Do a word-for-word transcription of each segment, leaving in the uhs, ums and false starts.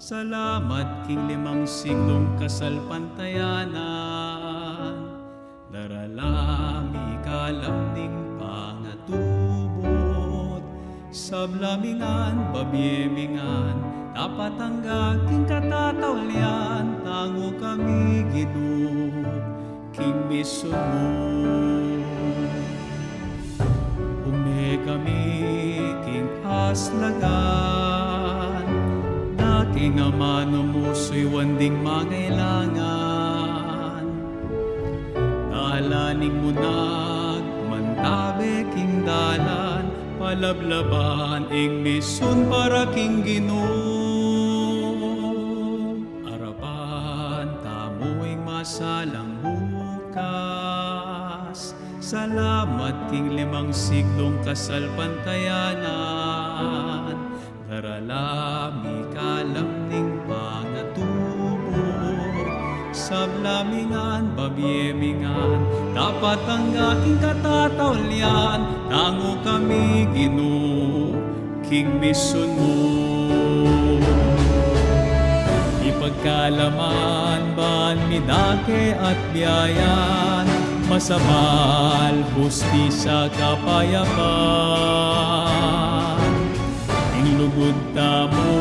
Salamat king limang siglung kasalpantayanan, darala mi ikalam ning pangatubud. Sabla mi ngan, babie mi ngan, tapat angga king katataulian, tangu kami, Ginu, king misun mu. Ume kami king aslagan, na king amanu mu suyuan ding mangailangan. Dalan ning munag, mantabe king dalan, palablaban ing misun para king Ginu. Arapan tamu ing masalang bukas. Salamat king limang siglung kasalpantayanan, darala mi ikalam ning pangatubud. Sabla mi ngan, babie mi ngan, tapat angga king katataulian, tangu kami, Ginu, king misun mu. Ipagkalaman ban mi dake at biayan, masabal, hustisya, kapayapan. Ing lugud tamu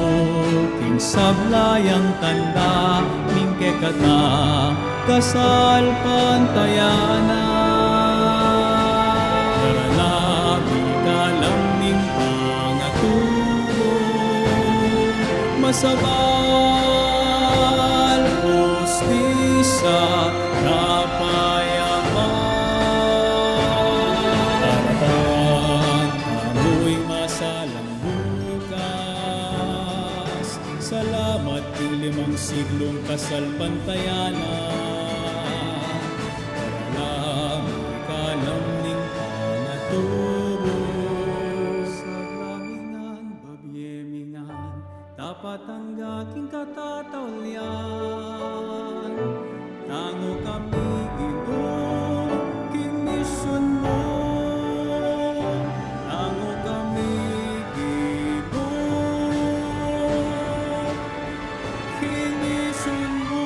king sabla yang tanda, ning kekatang kasalpantayanan. Darala mi ikalam ning pangatubud, masabal, hustisya, kapayapan. Arapan tamu ing masalang bukas. Salamat king limang siglung kasalpantayanan, darala mi ikalam ning pangatubud. Sabla mi ngan, babie mi ngan, tapat angga king katataulian, tangu kami, Ginu, king misun mu. Tangu kami, Ginu, king misun mu.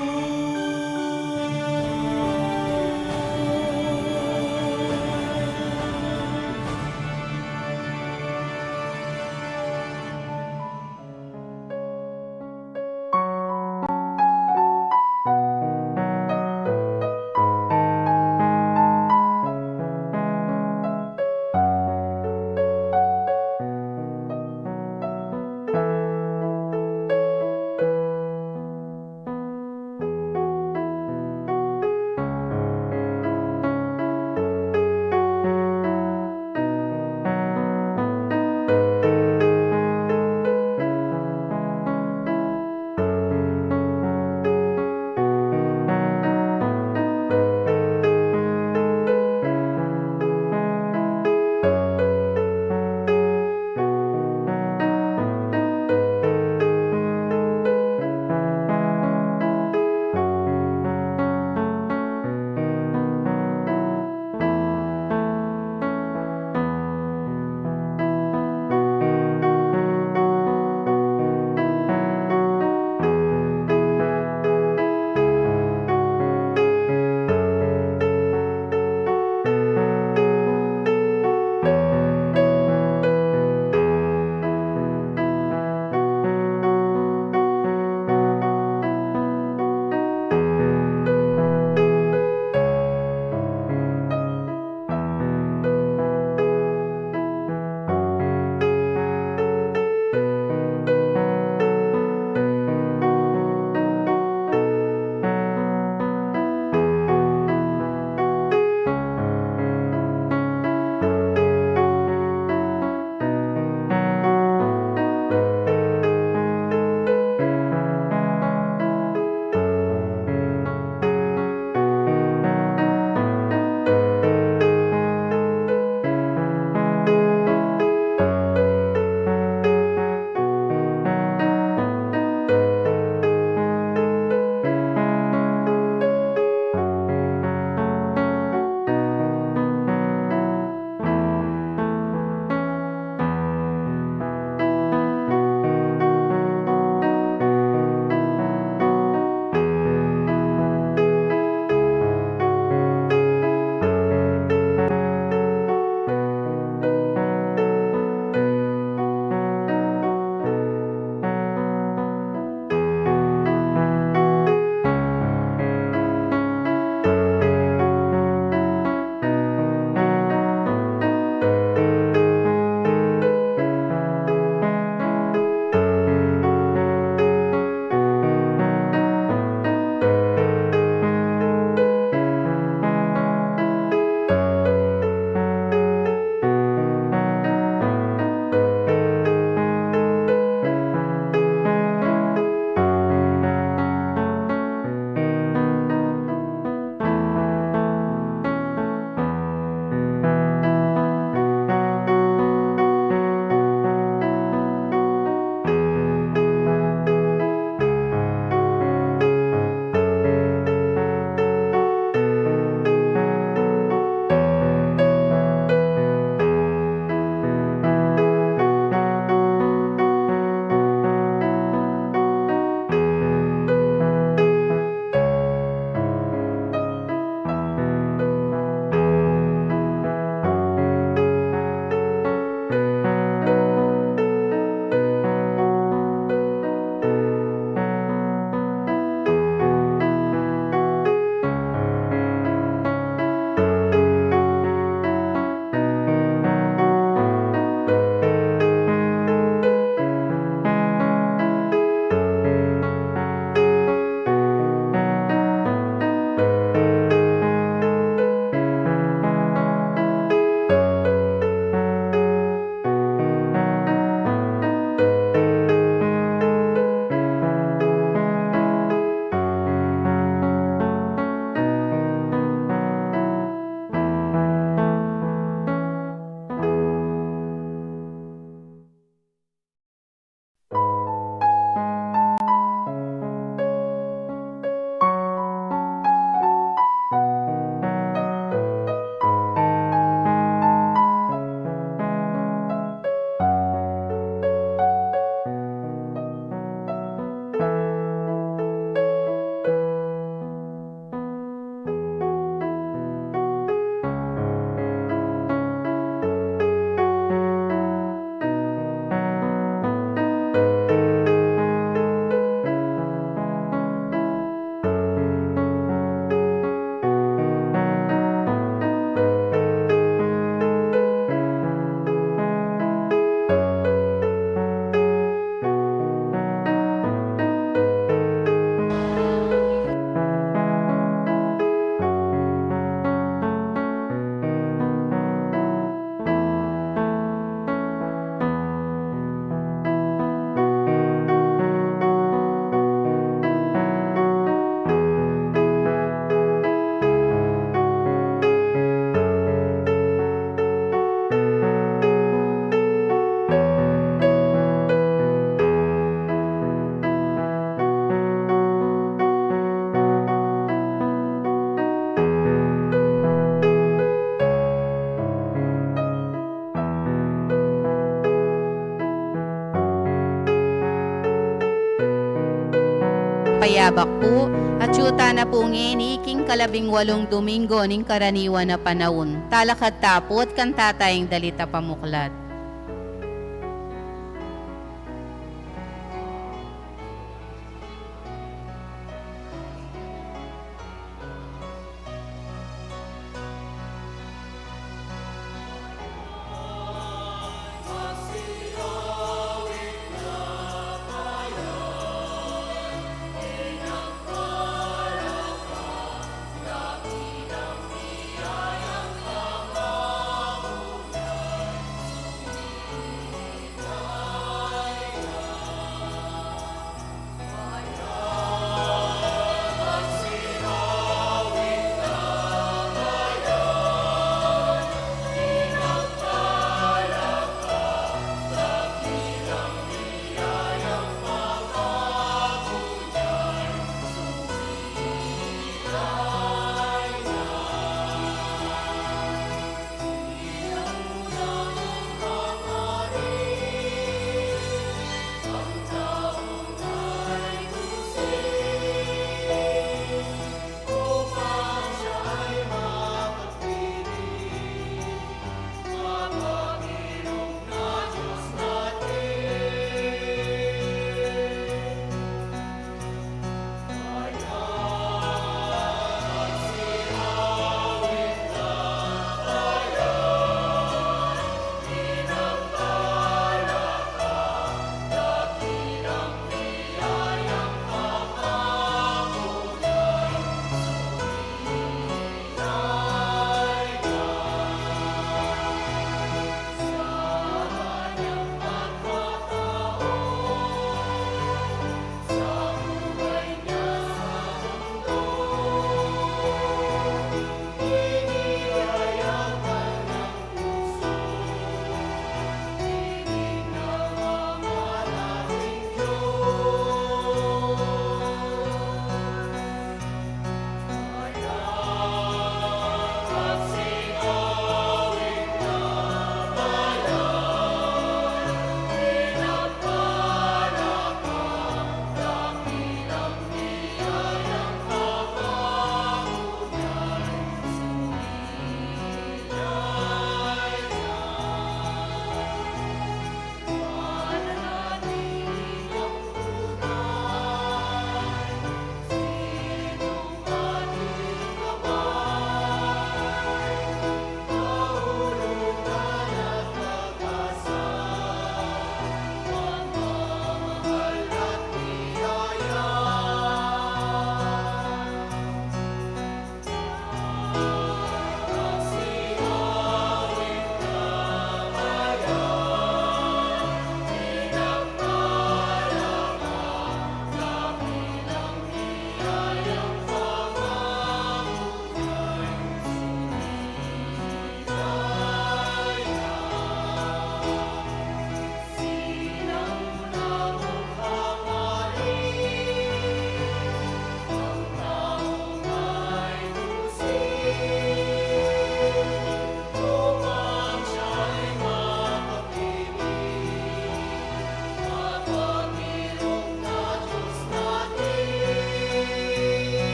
Payabak pu, atiu tana pu ngeni king kalabing walung Domingo ning karaniwan a panaun. Talakad ta pu at kantan ta ing dalit a pamuklat.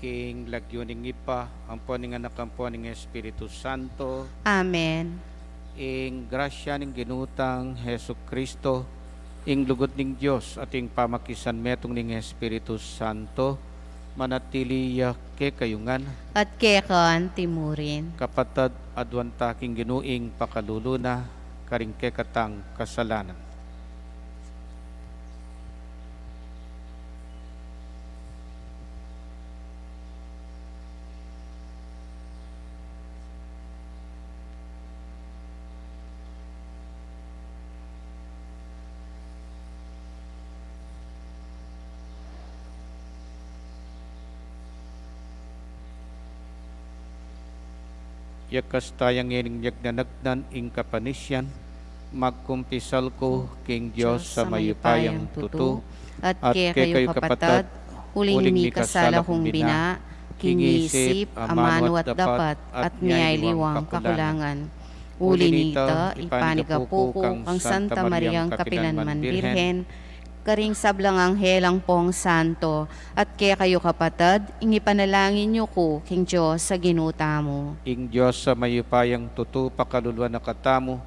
King lagyu ning Ibpa, ampo ning Anak, ampo ning Espiritu Santo. Amen. Ing grasya ning Ginu tang Jesucristo, ing lugud ning Dios, at ing pamakisanmetung ning Espiritu Santo, manatili ya kekayu ngan. At keka antimurin. Kapatad, aduan ta king Ginu ing pakalulu na, karing kekatang kasalanan. Yakas taya ngening miyagnanagnan ing kapanisian, magkumpisal ku king Dios a mayupayang tutu, at kekayu kapatad, uling mikasala kung bina, king isip, amanu at dapat, at miyaliwang kakulangan. Uli nita, ipanigapu ku kang Santa Mariang kapilanman Birhen, karing sablang anghel ampong santo, at kekayu kapatad, ing ipanalangin yu ku king Dios a Ginu tamu. Ing Dios a mayupayang tutu pakaluluan na katamu,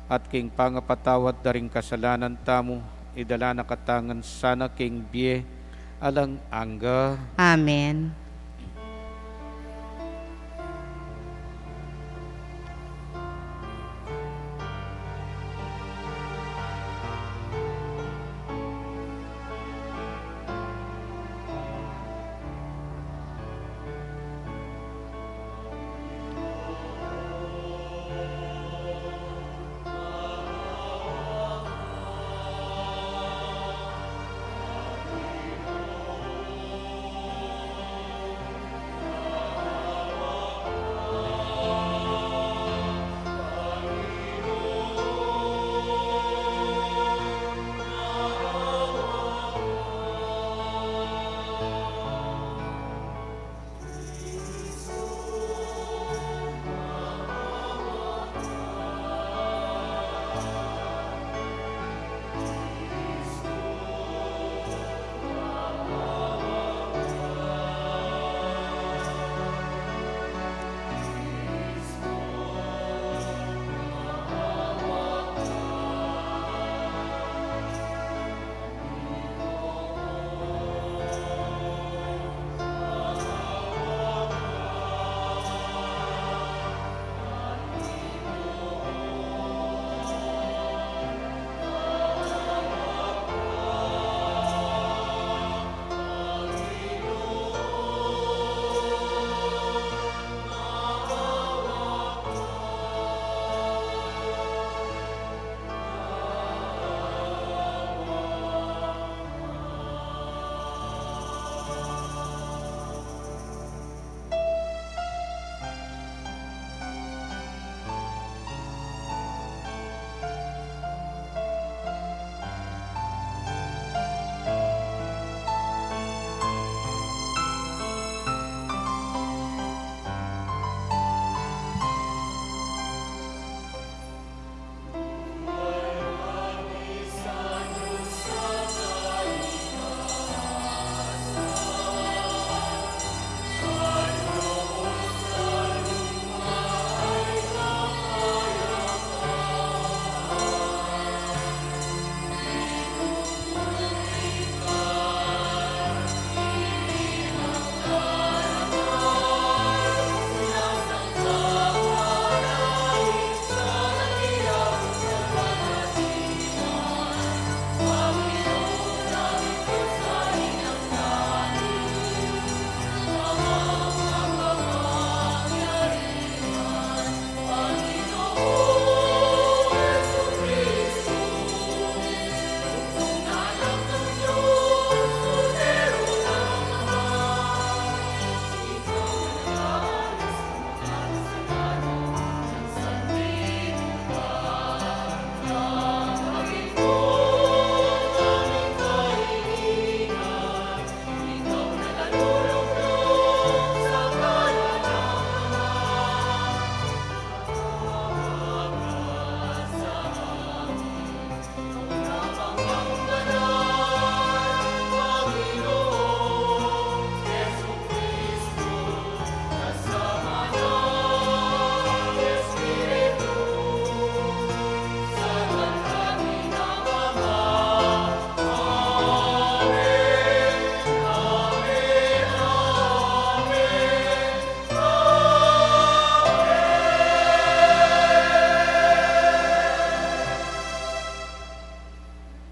at king pangapatawad da ring kasalanan tamu, idala na katamu ngan sana king bie alang angga. Amen.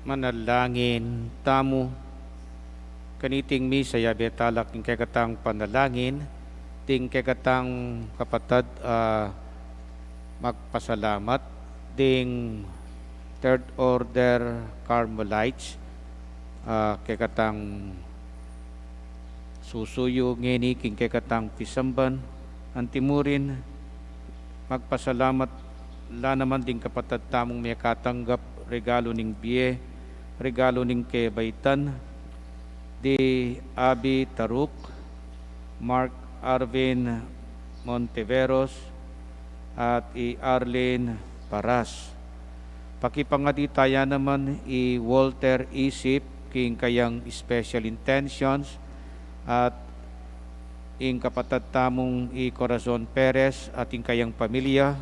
Manalangin tamu. Kaniting misa, yabe tala king kekatang panalangin, ding kekatang kapatad, ah, magpasalamat, ding Third Order Carmelites, ah, kekatang susuyu ngeni king kekatang pisamban, antimurin, Magpasalamat la naman ding kapatad tamung mekatanggap regalo ning bie, regalo ning kebaitan, di Abby Taruk, Mark Arvin Montiveros, at i Arlene Paras. Pakipangadi taya naman i Walter Isip king kayang special intentions, at ing kapatad tamung i Corazon Perez at ing kayang pamilya,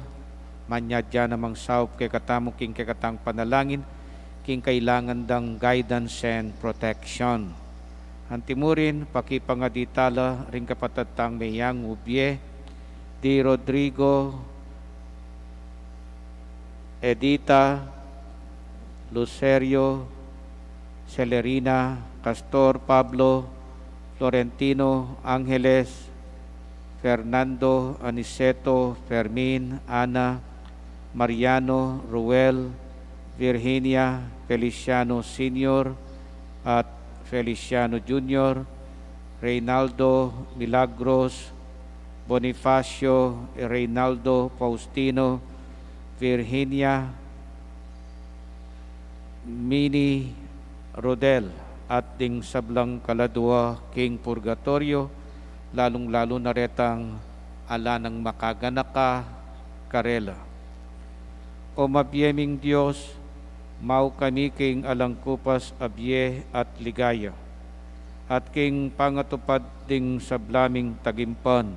manyadya namang saup kekatamu king kekatang panalangin, king kailangan dang guidance and protection. Antimurin, pakipangadi tala ring kapatad tang meyangu bie, di Rodrigo, Edita, Lucerio, Celerina, Castor, Pablo, Florentino, Angeles, Fernando, Aniceto, Fermin, Ana, Mariano, Ruel, Virginia, Feliciano Senior at Feliciano Junior, Reynaldo, Milagros, Bonifacio, Reynaldo, Faustino, Virginia, Mini, Rodel, at ding sablang kaladua king purgatoryo, lalung-lalu na retang ala nang makaganaka karela. O mabie ming Dios, mau kami king alang kupas a bie at ligaya, at king pangatupad ding sabla ming tagimpan.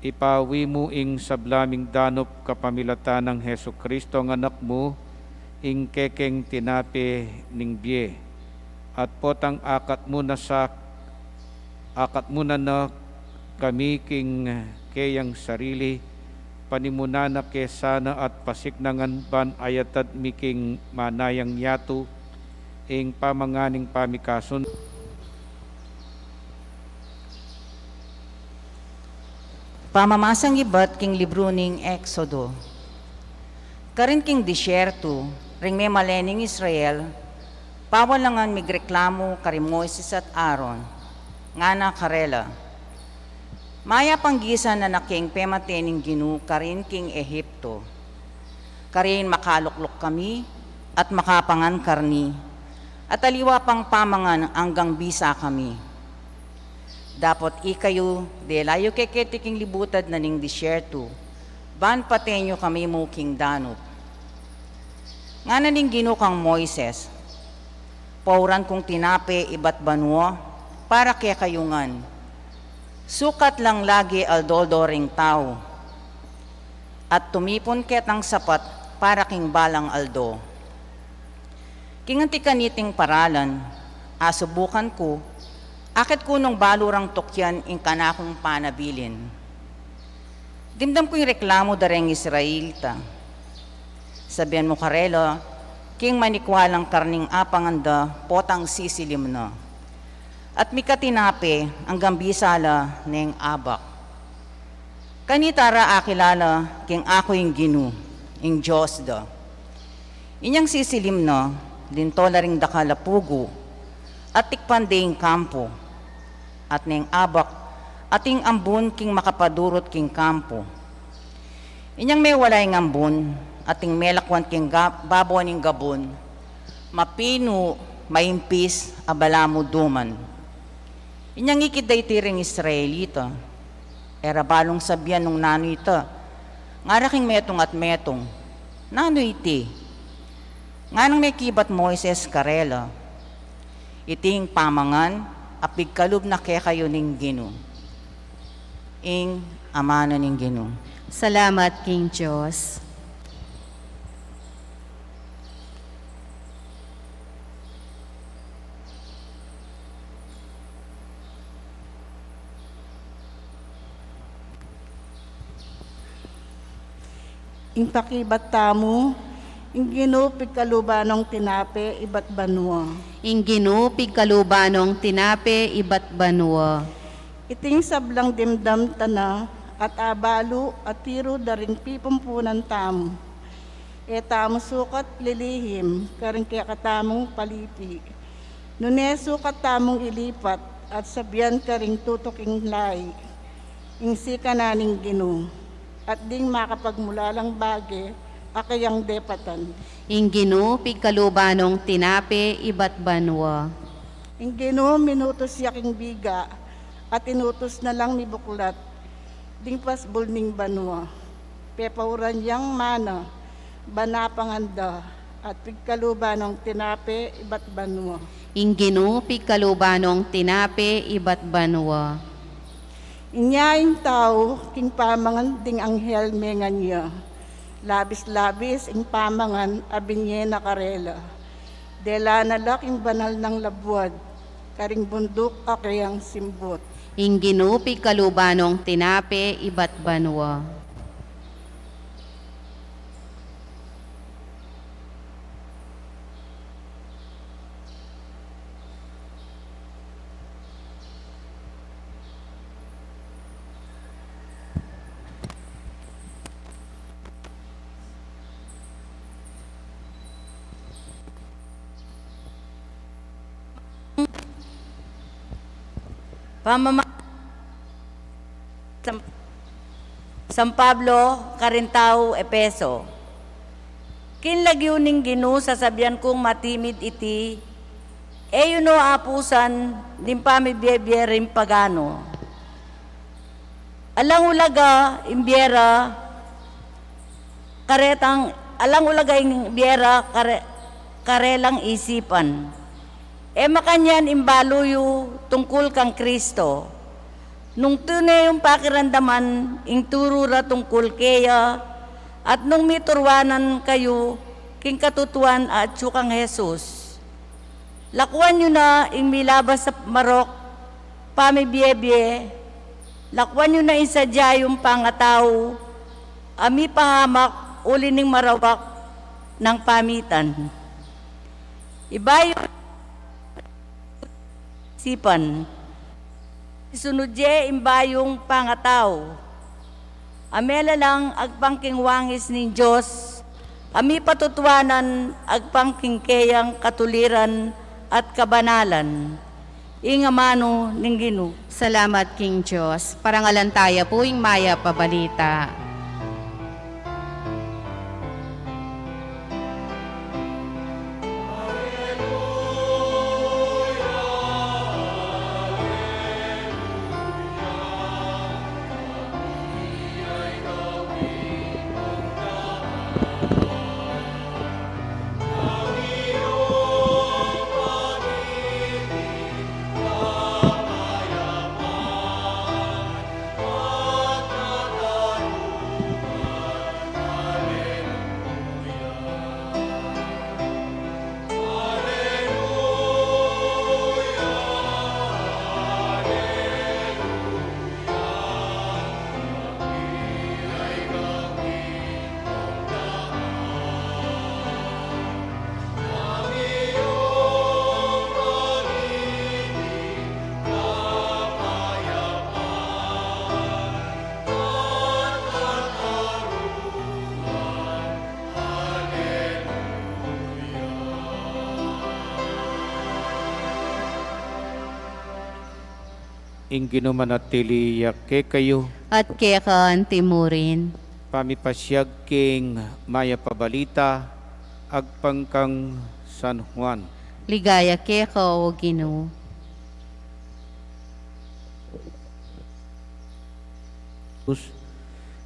Ipawi mu ing sabla ming danup kapamilatan nang Jesucristo a Anak mu, ing kekeng tinape ning bie. At potang akat mu na sa, akat mu na na kami king keyang sarili, panimunan na ke sana at pasiknangan ban ayatad mi king manayang yatu, ing pamangan ning pamikasun. Pamamasang ibat king libru ning Exodo. Karin king disyertu, ring memalen ning Israel, pawalangan migreklamu kari Moises at Aaron, ngana karela, mayap anggisan a na keng pemate ning Ginu karin king Egipto. Karin makalukluk kami at makapangan karni, at aliwa pang pamangan anggang bisa kami. Dapot ikayu, dela yu keketi king libutad na ning disyertu, ban paten yu kami mu king danup. Ngana ning Ginu kang Moises, pauran kung tinape ibat banua para kekayu ngan. Sukat lang lage aldo-aldo ring tau, at tumipun ketang sapat para king balang aldo. King anti kaniting paralan, asubukan ku, akit ku nung balu rang tukyan ing kanakung panabilin. Dimdam ku ing reklamu da reng Israelita. Sabian mu karela, king manikwa lang karning apangan da potang sisilim na, at mika tinape anggang bisa la neng abak. Kanita ra akilala king aku ing Ginu, ing Dios da. Inyang sisilim na, linto la ring dakal a pugu, at tikpan de ing kampu, at neng abak, at ing ambun king makapadurut king kampu. Inyang mewala ing ambun, at ing melakwan king ga-, babo ning gabun, mapinu, maimpis, a balamu duman. Inyang ikit da iti ring Israelita, e ra balung sabian nung nanu ita, ngara king metung at metung, nanu iti? Nganang mekibat Moises karela, iti ing pamangan a pigkalub na kekayu ning Ginu. Ing amanu ning Ginu. Salamat king Dios. Ing pakibat tamu, ing Ginu pigkaluban nong tinape ibat banua. Ing Ginu pigkaluban nong tinape ibat banua. Iting sablang dimdam ta na at abalu at tiru da ring pipumpunan tamu. E tamu sukat lilihim karing kekatamung palipi. Nune sukat tamung ilipat at sabian karing tutuking lai, ing sikanan ning Ginu. at ding makapagmulalang bage a kayang depatan. Ing Ginu pigkaluban nong tinape ibat banua. Ing Ginu minutus ya king biga, at inutus na lang mibuklat ding pasbul ning banua. Pepauran yang mana, ban apangan da, at pigkaluban nong tinape ibat banua. Ing Ginu pigkaluban nong tinape ibat banua. Inya ing tau king pamangan ding anghel mengan ya. Labis-labis ing pamangan a binye na karela. Dela na la king banal nang labuad, karing bunduk a kayang simbut. Ing Ginu pigkaluban nong tinape ibat banua. Pamama- San, San Pablo karing tau Efeso. King lagyu ning Ginu sasabian kung matimid iti, e yu no apusan ding pamibie-bie ring pagano. Alang ulaga ing bie ra karetang, alang ulaga ing bie ra kare-, karelang isipan. E makanyan ing balu yu tungkul kang Kristo. Nung tune yung pakiramdaman ing turu ra tungkul keya, at nung mituruanan kayu king katutuan a atsu kang Jesus. Lakuan yu na ing milabas a marok pamibie-bie, lakuan yu na ing sadya yung pangatau a mipahamak uli ning marawak nang pamitan. Ibayu sipan. Isunud ye ing bayung pangatau a melalang agpang king wangis ning Dios, a mipatutuanan agpang king keyang katuliran at kabanalan. Ing amanu ning Ginu. Salamat king Dios. Parangalan taya pu ing mayap a balita. Ing Ginu manatili ya kekayu. At keka antimurin. Pamipasiag king mayap a balita agpang kang San Juan. Ligaya keka, O Ginu.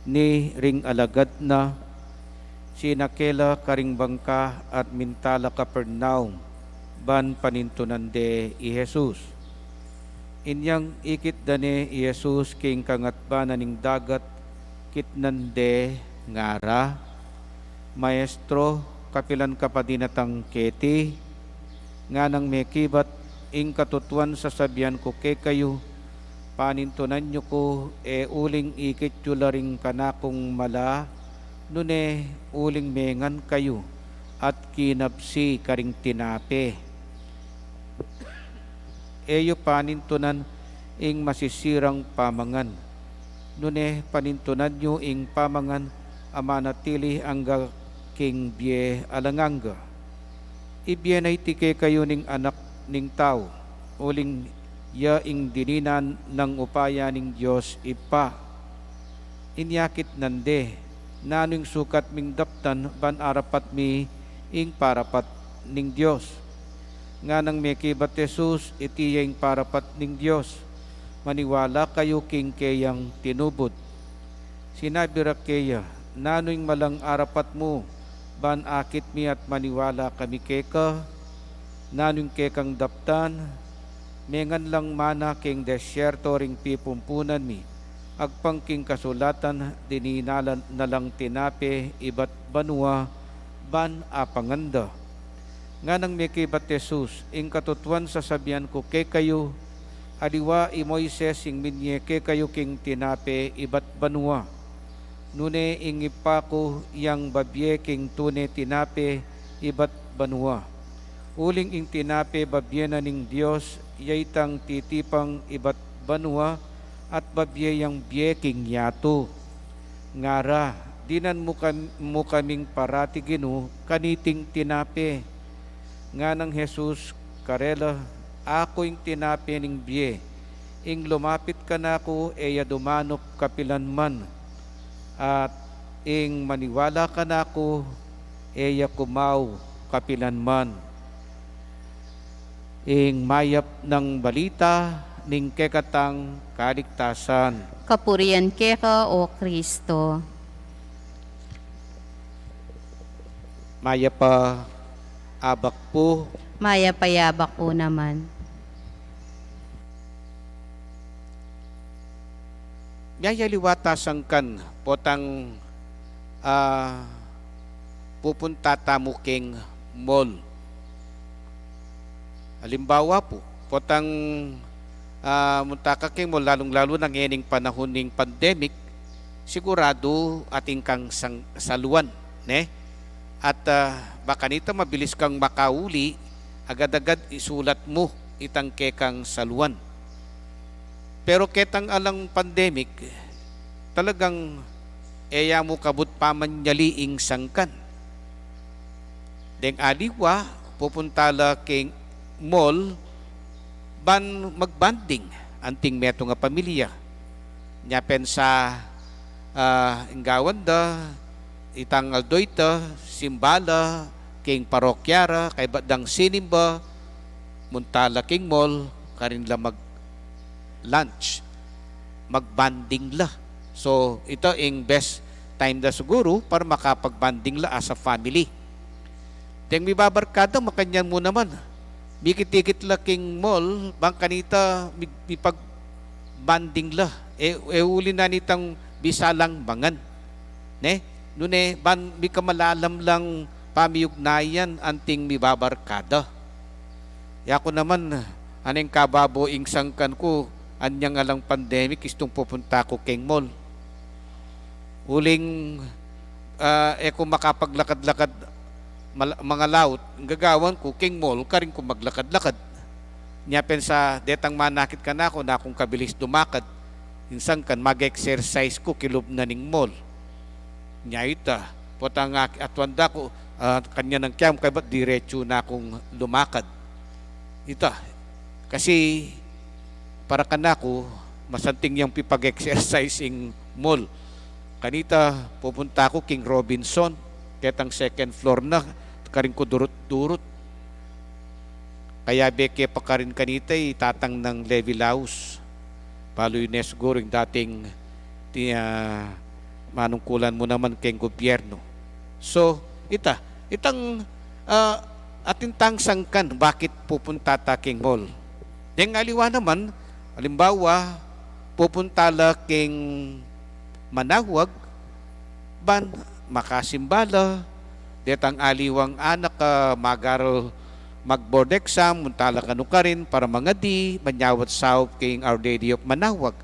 Ni ring alagad na, sinake la karing bangka at minta la Capernaum, ban panintunan de i Jesus. Inyang ikit da ne i Jesus king kangatba na ning dagat, kitnan de, ngara, Maestro, kapilan ka pa dinatang keti? Nganang mekibat, ing katutuan sasabian ku kekayu, panintunan yu ku e uling ikit yu la ring kanakung mala, nune uling mengan kayu at kinabsi karing tinape. E yu panintunan ing masisirang pamangan, nune panintunan yu ing pamangan a manatili angga king bie alang angga. Ibie na iti kekayu ning Anak ning Tau, uling ya ing dininan nang upaya ning Dios Ibpa. inyakit nande. Nanu ing sukat ming daptan ban arapat mi ing parapat ning Dios? Nganang mekibat Jesus, iti ya ing parapat ning Dios, maniwala kayu king keyang tinubud. Sinabi ra keya, nanu ing malang arapat mu, ban akit mi at maniwala kami keka? Nanu ing kekang daptan? Mengan lang mana king desierto ring pipumpunan mi, agpang king kasulatan, dininalan na lang tinape ibat banua, ban apangan da. Nganang mekibat Jesus, ing katutuan sasabian ku kekayu, aliwa i Moises ing minye kekayu king tinape ibat banua. Nune ing Ibpa ku yang babie king tune tinape ibat banua. Uling ing tinape babie na ning Dios, ya itang titipang ibat banua, at babie yang bie king yatu. Ngara, dinan mu kam-, mu kaming parati, Ginu, kaniting tinape. Nganang Jesus karela, aku ing tinape ning bie. Ing lumapit kanaku, e ya dumanup kapilan man. At ing maniwala kanaku, e ya kumaw kapilan man. Ing mayap nang balita ning kekatang kaligtasan. Kapurian keka, O Kristo. Mayap a abak pu. Mayap a abak pu naman. Miyayaliwa ta sangkan potang, ah, pupunta tamu king mall. Alimbawa pu, potang, ah, munta ka king mall, lalung-lalu na ngening panahun ning pandemic, siguradu atin kang sang-, saluan, ne? At, ah, baka nita mabilis kang makauli, agad-agad isulat mu itang kekang saluan. Pero ketang alang pandemic, talagang e ya mu kabud pamanyali ing sangkan. Deng aliwa, pupunta la king mall ban magbonding anting metung a pamilya. Nya pensa, ah, ing gawan da, itang aldo ita, simba la king parokya ra, kaybat dang sinimba, munta la king mall, karin la mag-lunch, magbonding la. So, ita ing best time da siguru para makapagbonding la as a family. Deng mibabarkada, makanyan mu naman. Mikit-ikit la king mall, bang kanita mi-, mipagbonding la. E, e uli na nitang bisa lang mangan. Ne? Nune, ban mikamalalam lang pamiugnayan anting mibabarkada. Yaku naman, aneng kababo ing sangkan ku, anyang alang pandemic, istung pupunta ku king mall. Uling, ah, e ku makapaglakad-lakad, mal-, mangalaut, gagawan ku, king mall, karin ku maglakad-lakad. Nya pensa, detang manakit kanaku, nakung kabilis dumakad. Ing sangkan, mag-exercise ku, kilub na ning mall. Nya ita, potang ak-, atuan da ku, ah, kanyan nang kiyam, kaybat diretsu na kung lumakad. Ita, kasi para kanaku, masanting yang pipag-exercise ing mall. Kanita, pupunta ku king Robinson, ketang second floor na, karin ku durut-durut. Kayabe ke pa karin kanita, itatang nang Levi Laus. Balu yu ne siguru ing dating ti-, ah, manungkulan mu naman keng gobyerno. So, ita, itang, ah, atin tang sangkan, bakit pupunta ta king mall? Deng aliwa naman, alimbawa, pupunta la king manawag, ban makasimba la, detang aliwang anak a mag-aral, mag-board exam, munta la kanu karin para mangadi, manyawad saup king Our Lady of Manawag.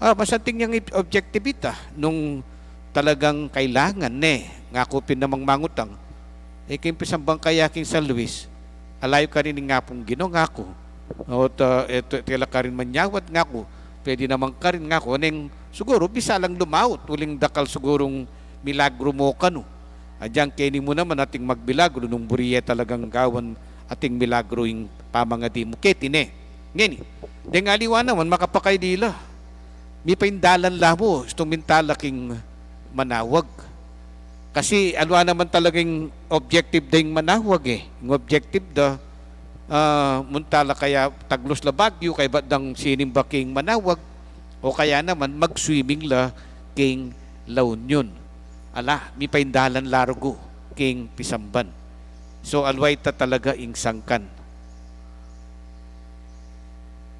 Ah, masanting yang ib-, objective ita, nung talagang kailangan, ne, ngaku pin namang mangutang. E, king pisambang kaya king San Luis, alayu karin ing Apung Ginu, ngaku. Ot, ah, eto, tela karin manyawad, ngaku. Pwede naman karin, ngaku. Neng, siguru, bisa lang lumaut, uling dakal sigurung milagro mu kanu. Adyang keni mu naman ating magmilagro, nung buri ye talagang gawan ating milagro ing pamangadi mu keti, ne. Ngeni, deng aliwa naman, makapakaylila. mipaindalan la mu, istung mintala king manawag. Kasi aliwa naman talagang objective da ing manawag e. Ing objective da, ah, muntala kaya Taglos la Baguio, kaybat dang sinimba king manawag, o kaya naman mag-swimming la king La Union. Ala, mipaindalan la rugu king pisamban. So, aliwa ita talaga ing sangkan.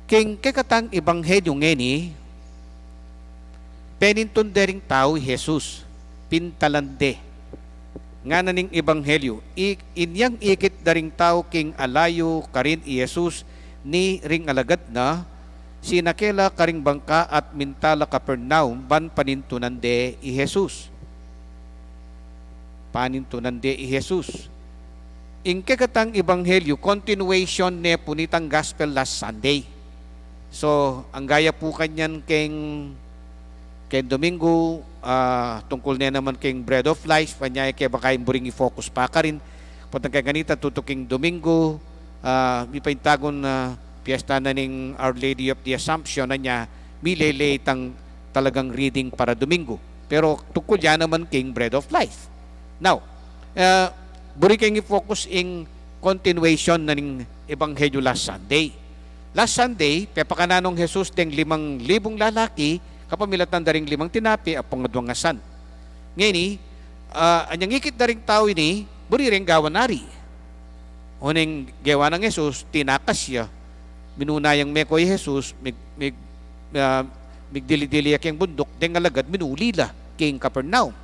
King kekatang ebanghelyo ngeni, penintun de ring tau i Jesus, pintalan de. Ngana ning ebanghelyo, i-, inyang ikit da ring tau king alayu karin i Jesus ni ring alagad na, sinake la karing bangka at minta la Capernaum ban panintunan de i Jesus. Panintunan de i Jesus. Ing kekatang ebanghelyo, continuation ne pu nitang gospel last Sunday. So, angga ya pu kanyan keng, keng Domingo, ah, tungkul ne naman keng Bread of Life, anya ya keng baka ing buring i-focus pa karin. Potang keng kanita tutuking Domingo, ah, mipaintagun na piyesta na ning Our Lady of the Assumption, anya milele itang talagang reading para Domingo. Pero tungkul ya naman king Bread of Life. Now, ah, buri keng i-focus ing continuation na ning Ebanghelyo last Sunday. Last Sunday, pepakana nong Jesus deng limang libung lalaki, kapamilatan da ring limang tinape ampong adwang asan. Ngeni, ah, anyang ikit da ring tau ini, buri reng gawan ari. Oneng gewa nang Jesus, tinakas ya. Minuna yang meko i Jesus, mig-, mig-, ah, migdili-dili ya keng bunduk, deng alagad minuli la king Capernaum.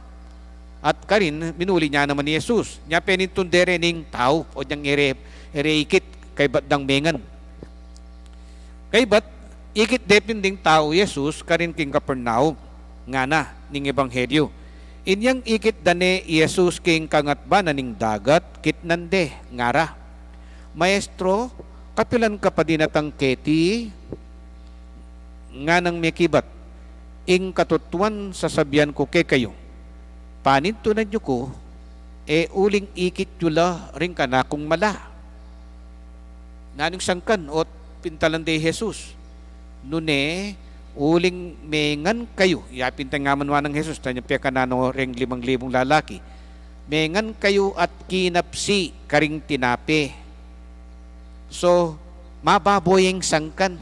At karin, minuli ne naman i Jesus. Nya penintun de re ning tau, o dyang ere, ere ikit, kaybat dang mengan. Kaybat, ikit de pin ding tau i Jesus karin king Capernaum, ngana ning Ebanghelyo. Inyang ikit da ne i Jesus king kangatbanan ning dagat, kitnan de, ngara, "Maestro, kapilan ka pa dinatang keti?" Nganang mekibat, "Ing katutuan sasabian ku kekayu, panintunan yu ku, e uling ikit yu la ring kanakung mala." Nanung sangkan ot pintalan de i Jesus? Nune, uling mengan kayu, ya pin tang ngaman wa nang Jesus, tanya pia kananu reng limang libung lalaki. Mengan kayu at kinapsi karing tinape. So, mababo yang sangkan.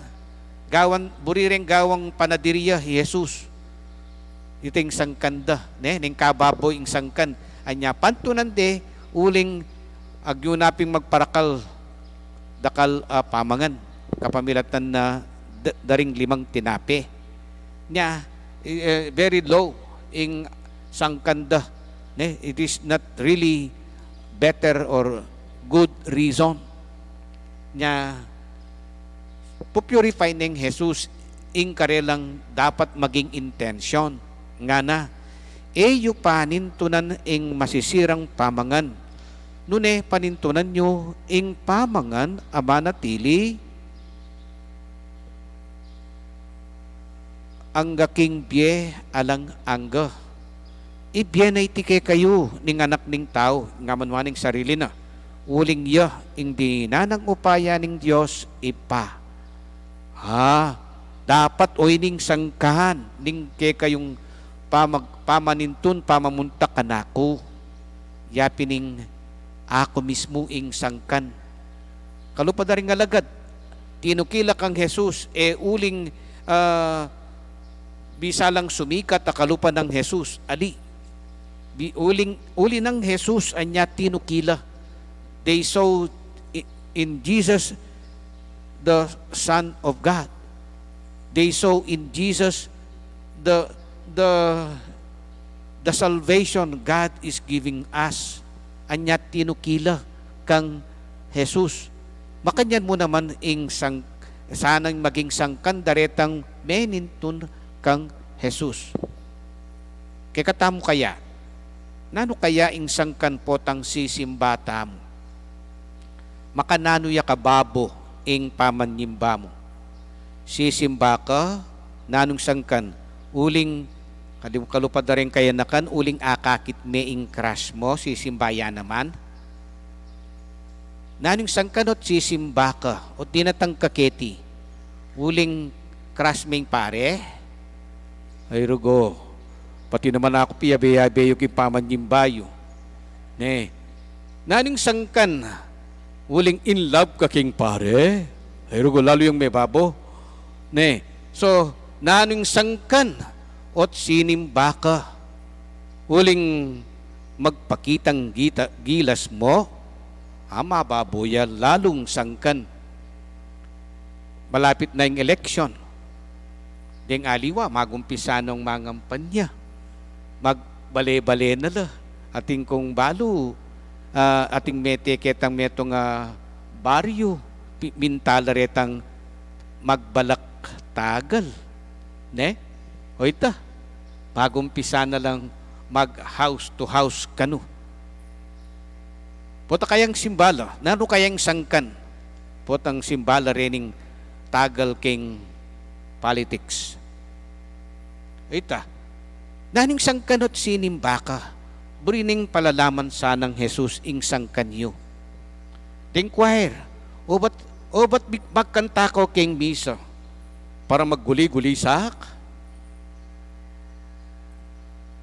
Gawan, buri reng gawang panaderia i Jesus. Ita ing sangkan da, ne? Ning kababo ing sangkan. Anya, pantunan de, uling agyu na ping magparakal dakal a pamangan, kapamilatan na da-, da ring limang tinape. Nya, eh, very low ing sangkan da, ne? It is not really better or good reason. Nya, pu-purify neng Jesus ing karelang dapat maging intensyon. Ngana, "E yu panintunan ing masisirang pamangan, nune panintunan yu ing pamangan a manatili angga king bie alang angga. Ibie na iti kekayu ning Anak ning Tau," ngaman wa ning sarili na, "uling ya ing dinanang upaya ning Dios Ibpa." Ha, dapat o ining sangkan ning kekayung pamag-, pamanintun, pamamunta kanaku. Ya pin ing aku mismu ing sangkan. Kalupa da ring alagad, tinukila kang Jesus, e uling, ah, bisa lang sumikat a kalupa nang Jesus. Ali, bi-, uling, uli nang Jesus, anya tinukila. They saw i-, in Jesus the Son of God. They saw in Jesus the, the, the salvation God is giving us. Anya tinukila kang Jesus. Makanyan mu naman ing sang-, sanang maging sangkan da retang menintun kang Jesus. Kekatamu kaya, nanu kaya ing sangkan potang sisimba tamu? Makananu ya kababo ing pamanyimba mu? Sisimba ka, nanung sangkan? Uling, kalu-, kalupa da ring kayanakan, uling akakit me ing crush mu, sisimba ya naman? Nanung sangkan ot sisimba ka, ot dinatang ka keti? Uling crush me ing pare? Ay rugo, pati naman aku piyabe-yabe yu king pamanyimba yu. Ne, nanu ing sangkan? Uling in love ka king pare? Ay rugo, lalu yang mebabo. Ne, so, nanu ing sangkan? Ot sinimba ka. Uling magpakitang gita, gilas mo, a, mababo ya lalung sangkan. Malapit na ing eleksyon. Deng aliwa, magumpisa nang mangampanya. Magbale-bale na la. Atin kung balu, ah, atin mete ketang metung a baryu, pi-, minta la retang magbalak tagal. Ne? O ita, magumpisa na lang mag house to house kanu. Pota kayang simbala, nanu kayang sangkan? Potang simbala rening tagal king politics. Ita, nanu ing sangkan ot sinimba ka? Buri ning palalaman sanang Jesus ing sangkan yu. Deng choir, obat, obat bi-, magkanta ko king misa para magguli-guli sak?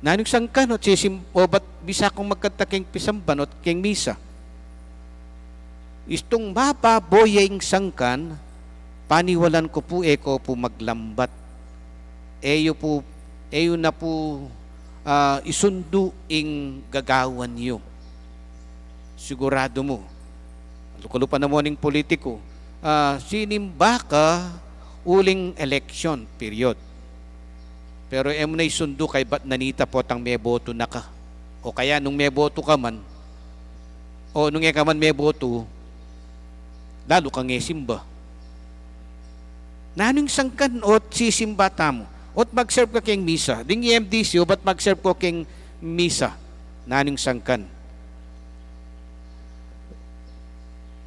Nanu ing sangkan ot sisim-, obat bisa kung magkanta king pisamban ot king misa? Istung mababo ya ing sangkan, paniwalan ku pu e ko pu maglambat. E yu pu, e yu na pu, ah, isundu ing gagawan yu. Siguradu mu. Lupa-lupa na mu ning politiku. Ah, sinimba ka uling eleksyon, period. Pero e mu na isundu kaybat nanita potang meboto na ka. O kaya nung meboto ka man, o nung e ka man meboto, lalu kang e simba. Nanu ing sangkan ot sisimba tamu? Ot mag-serve ka king misa. Ding E M D C, obat mag-serve ko king misa. Nanu ing sangkan?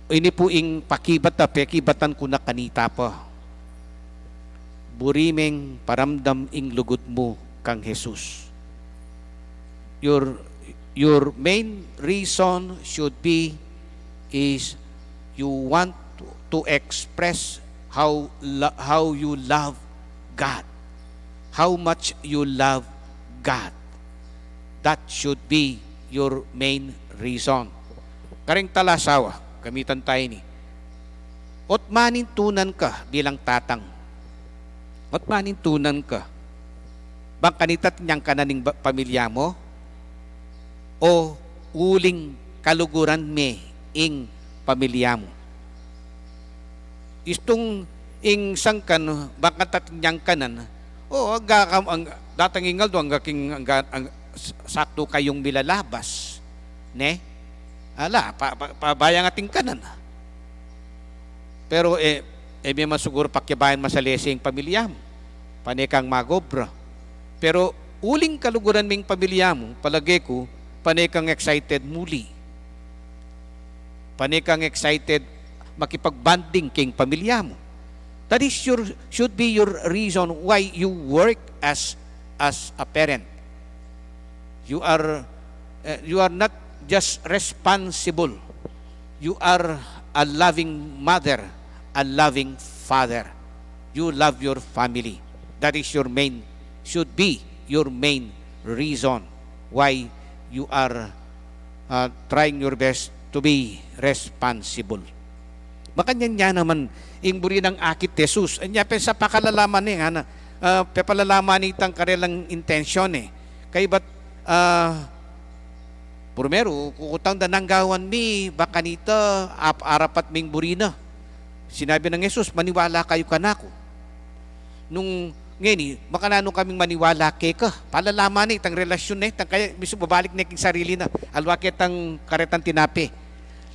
Ini pu ing pakibat a pekibatan ku na kanita pa. Buri meng paramdam ing lugud mu kang Jesus. Your, your main reason should be is you want to, to express how lo-, how you love God. How much you love God. That should be your main reason. Kareng talasawa, gamitan tayu ini. Ot manintunan ka bilang tatang? Ot manintunan ka? Bang kanita tinyangkanan ing ba-, pamilya mu? O uling kaluguran me ing pamilya mu? Istung ing sangkan, bang kanita tinyangkanan, o, angga kam-, ang, datang ing aldo, angga king, angga, ang, s-, saktu kayung milalabas, ne? Ala, pa, pa, pabayang ating kanan. Pero, e, e me man siguru pakiabayan masalese ing pamilya mu. Pane kang magobra. Pero uling kaluguran me ing pamilya mu, palage ku, pane kang excited muli. Pane kang excited makipag-bonding king pamilya mu. That is your, should be your reason why you work as, as a parent. You are, eh, you are not just responsible. You are a loving mother, a loving father. You love your family. That is your main, should be your main reason why you are, uh, trying your best to be responsible. Makanyan ya naman ing buri nang akit Jesus. Anya pe sa pakalalaman ne, ngana, ah, pepalalaman ne itang karelang intensyon e. Kaybat, ah, purmeru, kukutang da nang gawan mi, bang kanita, ap-, arapat ming buri na. Sinabi nang Jesus, maniwala kayu kanaku. Nung ngeni, makananu kaming maniwala keka? Palalaman ne itang relasyon ne, itang kaya, misu babalik ne king sarili na. Alwa ketang karetang tinape.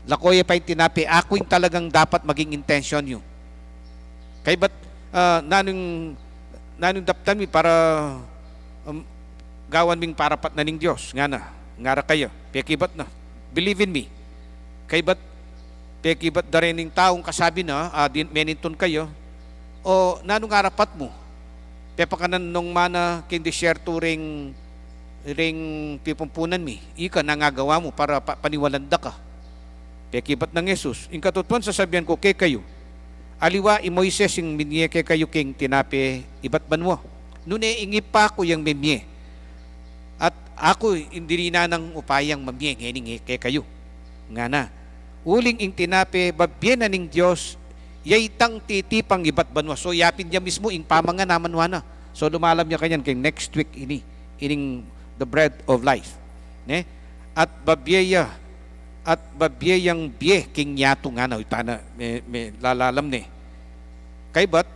Lako ye pa ing tinape, aku ing talagang dapat maging intensyon yu. Kaybat, ah, nanung, nanung daptan mi para, um, gawan ming parapat na ning Dios, ngana, ngara kaya, pekibat na. Believe in me. Kaybat, pekibat da rin ing taung kasabi na, ah, di menintun kaya, o nanung arapat mu? Pepakanan nung mana king disyerto ring, ring pipumpunan mi. Ika, nanu ing agawa mu para pa-, paniwalan da ka? Pekibat nang Jesus, ing katutuan sasabian ku kekayu, aliwa i Moises ing minie kekayu king tinape ibat banua. Nune ing Ibpa ku yang memie, at aku ing dirinan nang upayang mamie ngeni kekayu, ngana. Uling ing tinape, babie na ning Dios, ya itang titipang ibat banua. So, yapin ya mismu ing pamangan a manua na. So, lumalam ya kanyan keng next week ini, ining the bread of life. Ne? At babie ya, at babie yang bie king yatu, ngana, itana, me, me, lalalam ne. Kaybat,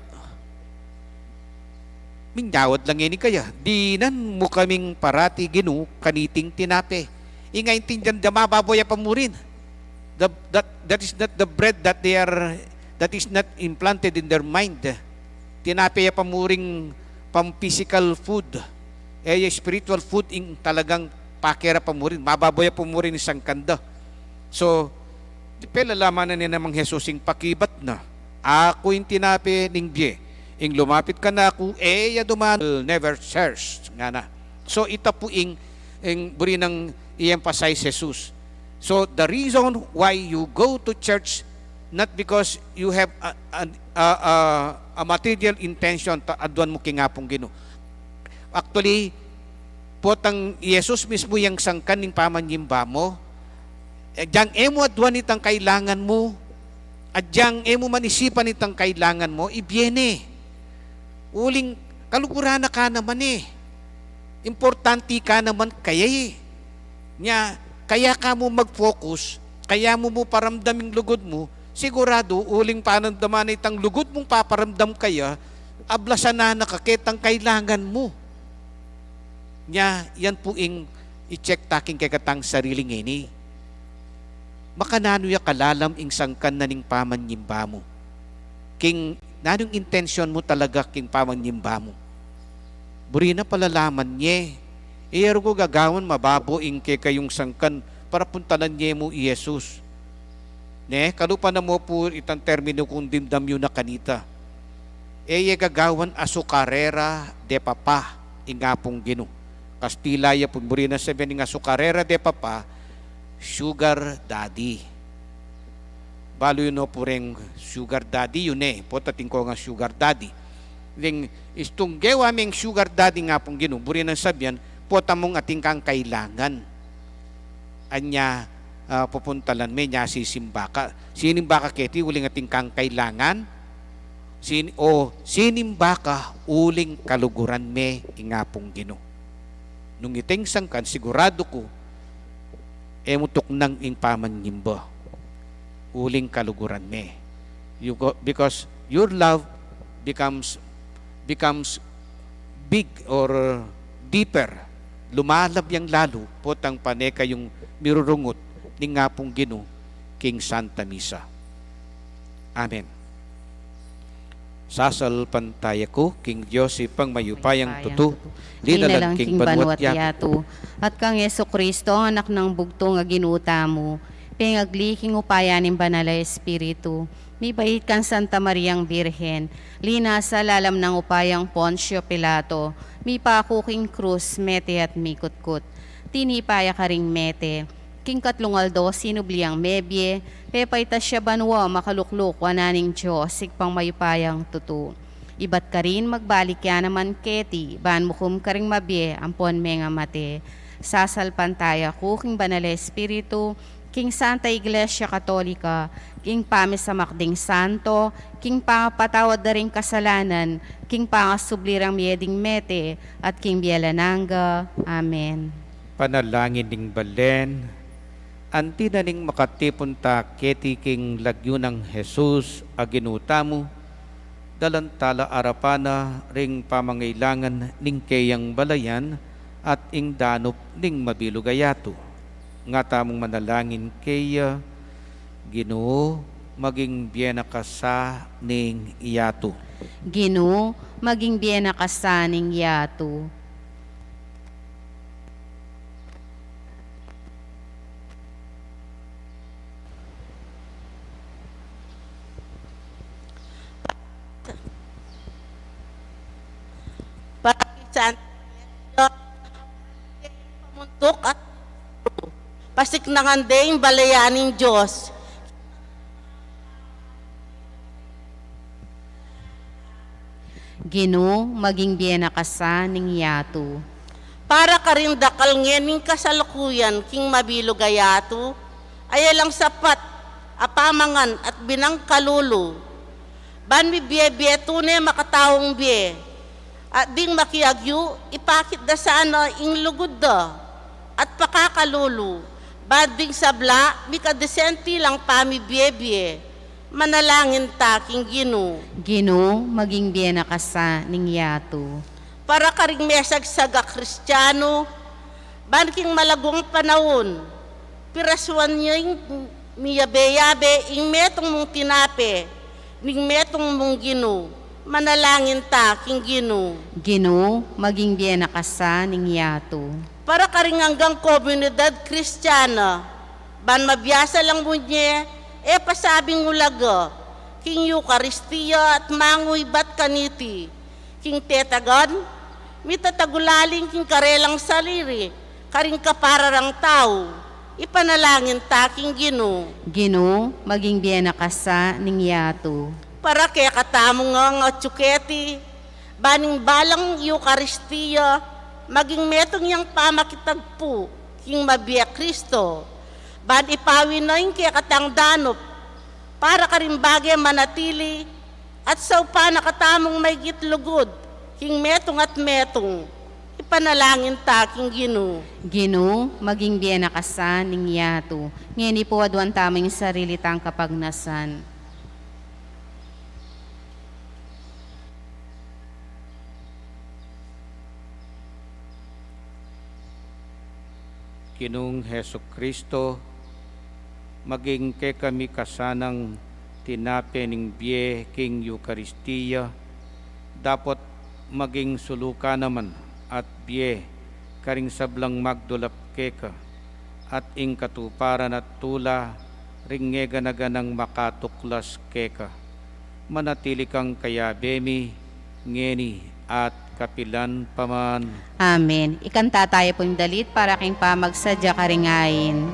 minyawad la ngeni kaya, dinan mu kaming parati, Ginu, kaniting tinape. Ing aintindian da, mababo ya pamurin. The, that, that is not the bread that they are, that is not implanted in their mind. Tinape ya pamuring pang physical food. E ya spiritual food ing talagang pake ra pamurin. Mababo ya pamurin ing sangkan da. So, di pelalaman na ne namang Jesus ing pakibat na, "Aku ing tinape ning bie. Ing lumapit kanaku, e ya duman, will never thirst," ngana. So, ita pu ing, ing buri nang i-emphasize Jesus. So, the reason why you go to church, not because you have a, a, a, a, a material intention, ta aduan mu king Apung Ginu. Actually, potang Jesus mismu yang sangkan ning pamanyimba mu, e, agyang e mu aduan itang kailangan mu, agyang e mu manisipan itang kailangan mu, ibie ne. Uling kaluguran na ka naman e. Importante ka naman kaya e. Nya, kaya ka mu mag-focus, kaya mu mu paramdam ing lugud mu, siguradu, uling panamdaman na itang lugud mung paparamdam kaya, ablasan na na ka ketang kailangan mu. Nya, yan pu ing i-check ta king kekatang sarili ngeni. Makananu ya kalalam ing sangkan na ning pamanyimba mu? King nanung intensyon mu talaga king pamanyimba mu? Buri na palalaman ye. E ya rugu gagawan mababo ing kekayung sangkan para puntalan ye mu i Jesus. Ne, kalupa na mu pu itang terminu kung dimdam yu na kanita. E ye gagawan azucarera de papa ing Apung Ginu. Kastila ya pu, buri nang sabian ing azucarera de papa, sugar daddy. Balu yu no pu reng sugar daddy yu ne, pota atin kong sugar daddy. Deng istung gewa meng sugar daddy ing Apung Ginu, buri nang sabian, pota mung atin kang kailangan. Anya, ah, pupuntalan me, nya sisimba ka. Sinimba ka keti uling atin kang kailangan? Sin-, o sinimba ka uling kaluguran me ing Apung Ginu? Nung ita ing sangkan, siguradu ku, e mu tuknang ing pamanyimba uling kaluguran me. You go, because your love becomes, becomes big or deeper, lumalab yang lalu, potang pane kayung mirurungut ning Apung Ginu king Santa Misa. Amen. Sasalpantaya ku king Dios Ibpang mayupayang tutu, linalang king banua't yatu, at kang Jesucristo, anak nang bugtung a Ginu tamu, pengagli king upaya ning Banal a Espiritu, mibait kang Santa Mariang Birhen, linasa lalam nang upayang Poncio Pilato, mipaku king krus, mete at mikutkut. Tinipa ya karing mete, king katlung aldo sinubli yang mebie, pepaitas ya banua, makalukluk wanan ning Dios Ibpang mayupayang tutu. Ibat karin magbalik ya naman keti, ban mukum karing mabie ampon mengamate. Sasalpantaya ku king Banal a Espiritu, king Santa Iglesia Katolika, king pamisamak ding santo, king pangapatawad da ring kasalanan, king pangasubli rang mie ding mete, at king bie alang angga. Amen. Panalangin ning balen. Anti na ning makatipun ta keti king lagyu nang Jesus a Ginu tamu, dalan tala arapan na ring pamangailangan ning keyang balayan at ing danup ning mabilug a yatu. Nga tamung manalangin keya, Ginu, maging bie na ka sa ning yatu. Ginu, maging bie na ka sa ning yatu. Para kay Santa Iglesia, pamuntuk at pasiknangan de ing balayan ning Dios. Ginu, maging bie na ka sa ning yatu. Para karing dakal ngening kasalukuyan king mabilug a yatu, a e lang sapat a pamangan at binang kalulu. Ban mibie-bie tune makataung bie, at ding makiagyu, ipakit da sana ing lugud da at pakakalulu, ban ding sabla, mikadesente lang pamibie-bie. Manalangin ta king Ginu. Ginu, maging bie na ka sa ning yatu. Para karing mesagsag a Kristianu, ban king malagung panaun, pirasuan ya ing miyabe-yabe ing metung mung tinape ning metung mung Ginu. Manalangin ta king Ginu. Ginu, maging bie na ka sa ning yatu. Para karing anggang komunidad Kristiana, ban mabiasa lang munye e pasabing ulaga king Eukaristia at manguibat kaniti king tetagan, mitatagulaling king karelang sarili karing kapararang tau. Ipanalangin ta king Ginu. Ginu, maging bie na ka sa ning yatu. Para kekatamu ngang atyu keti, ban ing balang Eukaristia maging metung yang pamakitagpu king mabie Kristo, ban ipawi na ing kekatang danup para karing bage manatili at saupan na katamung maigit lugud king metung at metung. Ipanalangin ta king Ginu. Ginu, maging bie na ka sa ning yatu. Ngeni pu aduan tamu ing sarili tang kapagnasan. Ginung Jesucristo, maging kekami ka sanang tinape ning bie king Eukaristia, dapot maging sulu ka naman at bie karing sablang magdulap keka, at ing katuparan at tula ring ngeganaganang makatuklas keka. Manatili kang kayabe mi, ngeni at kapilan pa man. Amen. Ikanta tayu pu ing dalit para king pamagsadya karing ain.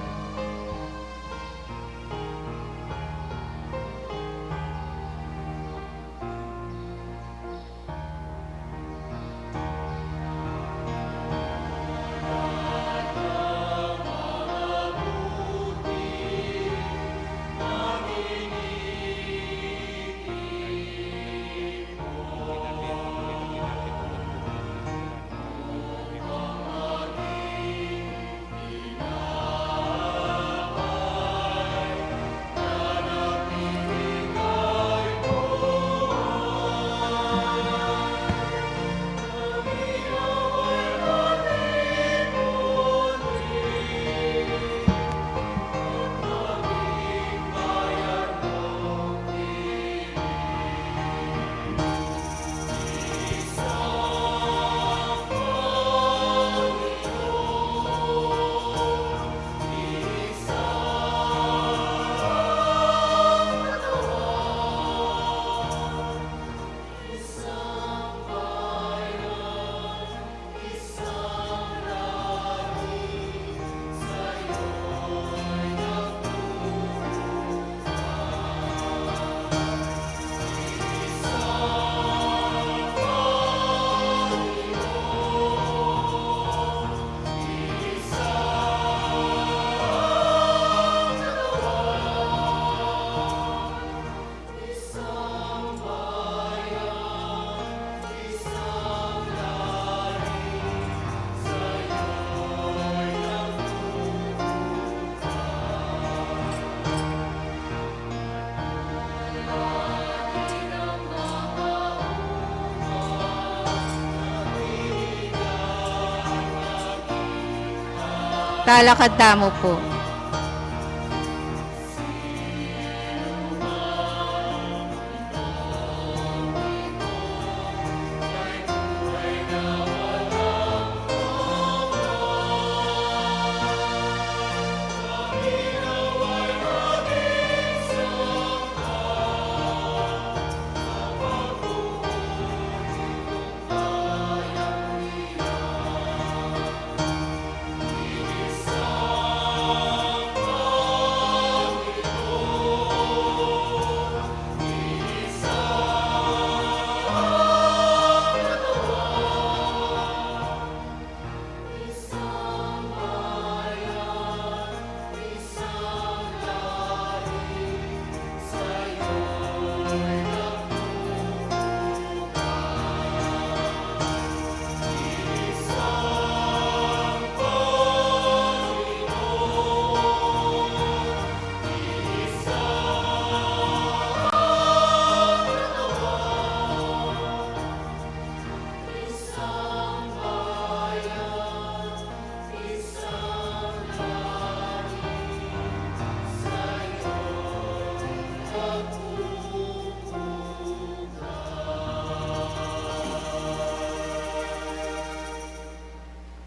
Talakad tamu pu.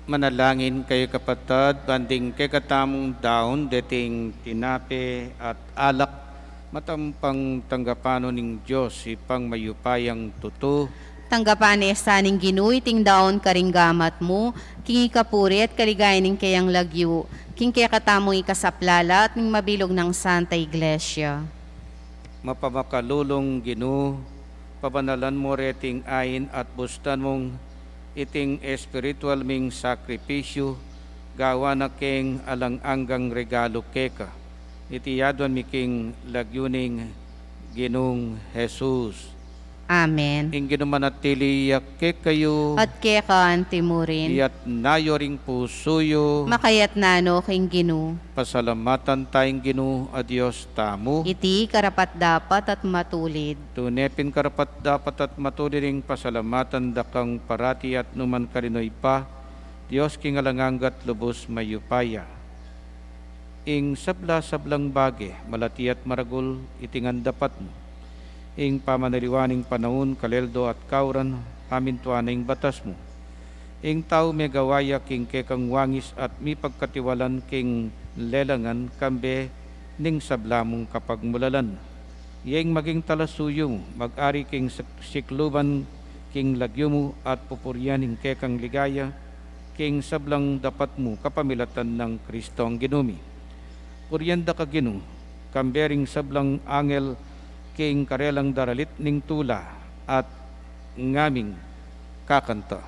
Manalangin kayu, kapatad, ban ding kekatamung daun deting tinape at alak, matampang tanggapan no ning Dios, Ibpang mayupayang tutu. Tanggapan ne sa ning Ginu iting daun karing gamat mu, king ikapuri at kaligayan ning keyang lagyu, king kekatamung ikasaplala at ning mabilug nang Santa Iglesia. Mapamakalulung Ginu, pabanalan mu reting ain at bustan mung iting espiritual ming sakripisyu, gawan na keng alang anggang regalu keka. Iti aduan mi king lagyu ning Ginung Jesus. Amen. Ing Ginu manatili ya kekayu. At keka anti mu rin. Iyatas yu ring pusu yu. Makayatas na no king Ginu. Pasalamatan tayang Ginu a Dios tamu. Iti karapat-dapat at matulid. Tune pin karapat-dapat at matulid ing pasalamatan da kang parati at nukarin man, O Ibpa, Dios king alang angga at lubus mayupaya. Ing sabla-sablang bage, malati at maragul, iti ngan dapat mu. Ing pamanaliwan ning panaun, kaleldo at kauran, pamintuan na ing batas mu. Ing tau megawa ya king kekang wangis at mipagkatiwalan king lelangan kambe ning sabla mung kapagmulalan. Iya ing maging talasuyu mu, mag-ari king sik-, sikluban king lagyu mu at pupurian ing kekang ligaya, king sablang dapat mu kapamilatan nang Kristong Ginu mi. Purian da ka Ginu, kambe ring sablang angel, king karelang daralit ning tula at ngaming kakanta.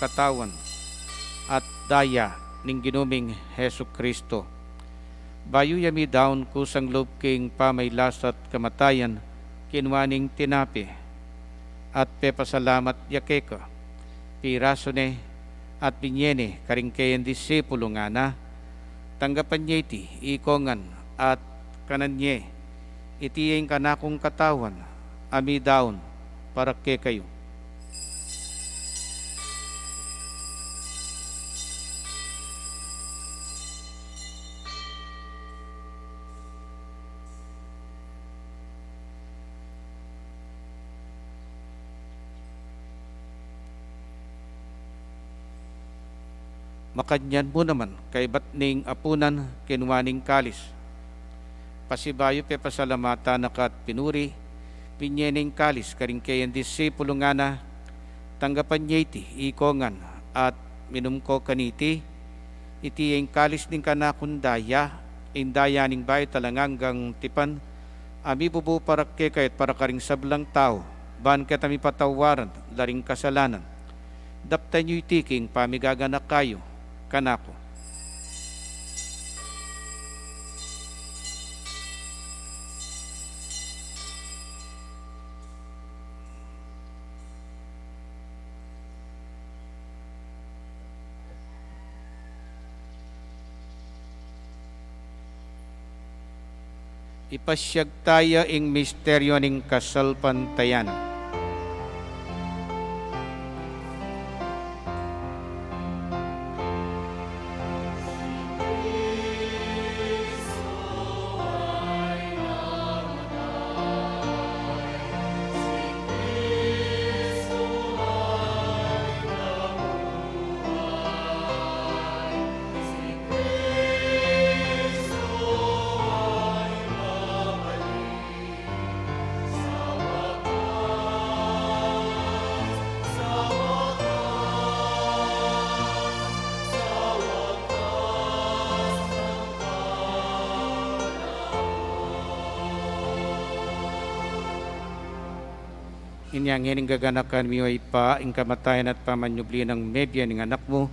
Katawan at daya ning Ginu ming Jesucristo. Bayu ya midaun kusang lub king pamailas at kamatayan, kinua ne ing tinape at pepasalamat ya keka, pirasu ne at binye ne karing keyang disipulu, ngana: Tanggapan ye iti ikongan at kanan ye, iti ya ing kanakung katawan a midaun para kekayu. Makanyan mu naman, kaybat ning apunan, kinua ne ing kalis. Pasibayu pepasalamatan na ka at pinuri, binye ne ing kalis karing keyang disipulu, ngana: Tanggapan ye iti ikongan at minum ko kaniti, iti ya ing kalis ning kanakung daya, ing daya ning bayu at alang anggang tipan, a mibubu para kekayu at para karing sablang tau, ban keta mipatawaran la ring kasalanan. Daptan yu iti king pamigaganaka yu kanaku. Ipasiag taya ing misteryu ning kasalpantayanan. Inya ngeni, gaganakan mi, O Ibpa, ing kamatayan at pamanyubli nang mebie ning Anak mu,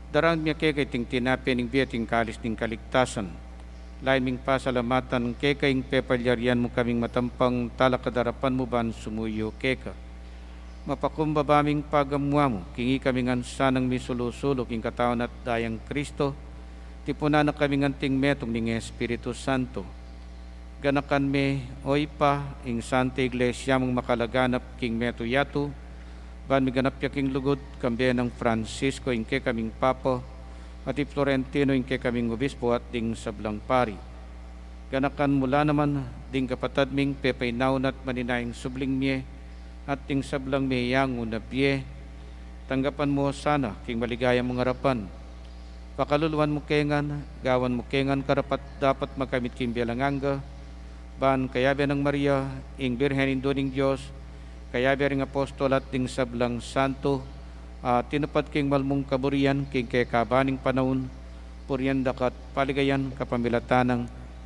daraun mi keka iting tinape ning bie at ing kalis ning kaligtasan. Lain ming pasalamatan keka ing pepalyarian mu kaming matampang talakad king arapan mu ban sumuyu keka. Mapakumbaba ming pagamuan mu, king ikami ngan sanang misulu-sulu king katawan at dayang Kristo, tipunan na kaming anting metung ning Espiritu Santo. Ganakan me, o Ibpa, ing Santa Iglesia mung makalaganap king metung yatu, ban miganap ya king lugud, kambe nang Francisco ing kekaming Papa, at i Florentino ing kekaming Obispo at ding sablang pari. Ganakan mu la naman ding kapatad ming pepainaun at maninayang subling mie, at ding sablang meyangu na bie. Tanggapan mu sana king maligaya mung arapan. Pakaluluan mu ke ngan, gawan mu ke ngan karapat-dapat makamit king bie alang angga, ban kayabe nang Maria, ing Birhen Indu ning Dios, kayabe ring apostol at ding sablang santo, a tinupad king mal mung kaburian king kekaban ning panaun, purian da ka at paligayan kapamilatan nang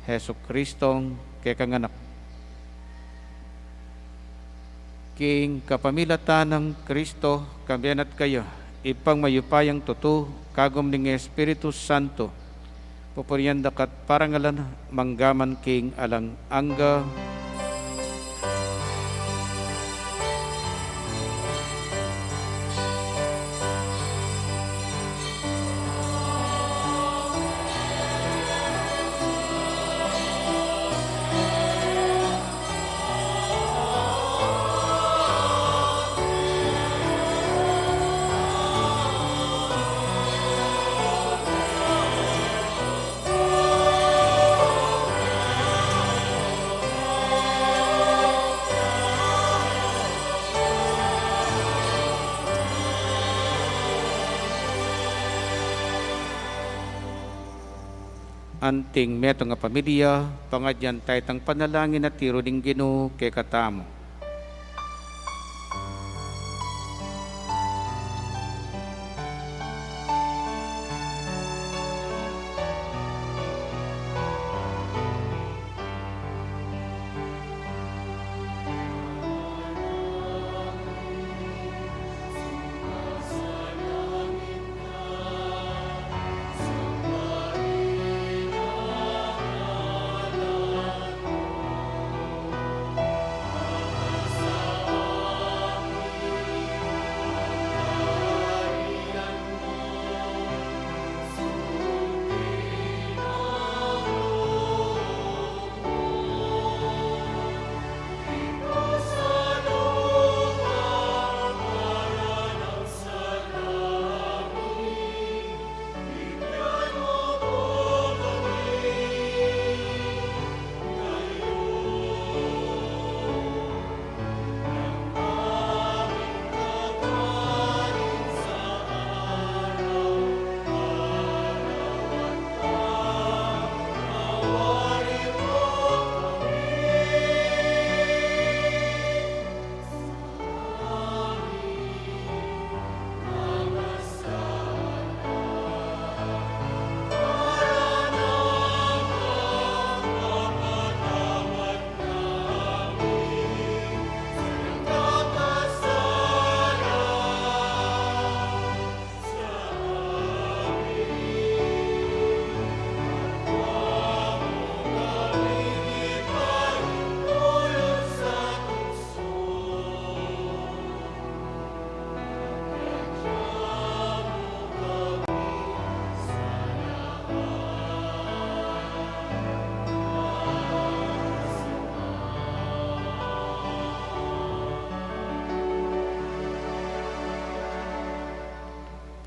Jesucristong kekang Anak. King kapamilatan nang Kristo, kambe na at kaya, Ibpang mayupayang tutu, kagum ning Espiritu Santo, pupurian da ka at parangalan, mangga man king alang angga. Anting metung a pamilya, pangadyan taya itang panalangin a tiru ning Ginu kekatamu.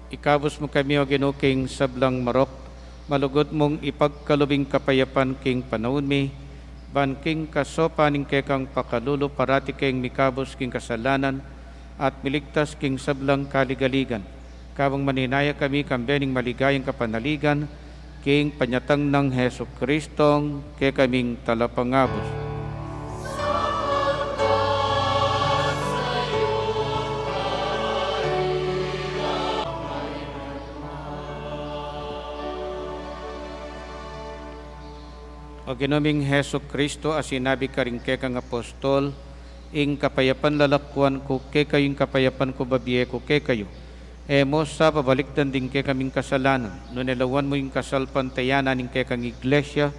Ikabus mu kami, O Ginu, king sablang marok, malugud mung ipagkalub ing kapayapan king panaun mi, ban king kasopan ning kekang pakalulu parati kaming mikabus king kasalanan at miligtas king sablang kaligaligan. Kabang maninaya kami kambe ning maligayang kapanaligan, king panyatang nang Jesucristong kekaming Talapangabus. O Ginu ming Jesucristo, a sinabi karing kekang apostol, ing kapayapan lalakwan ku kekayu, ing kapayapan ku babie ku kekayu. E mu sa babalikdan ding kekaming kasalanan, nune lawan mu ing kasalpantayanan ning kekang Iglesia,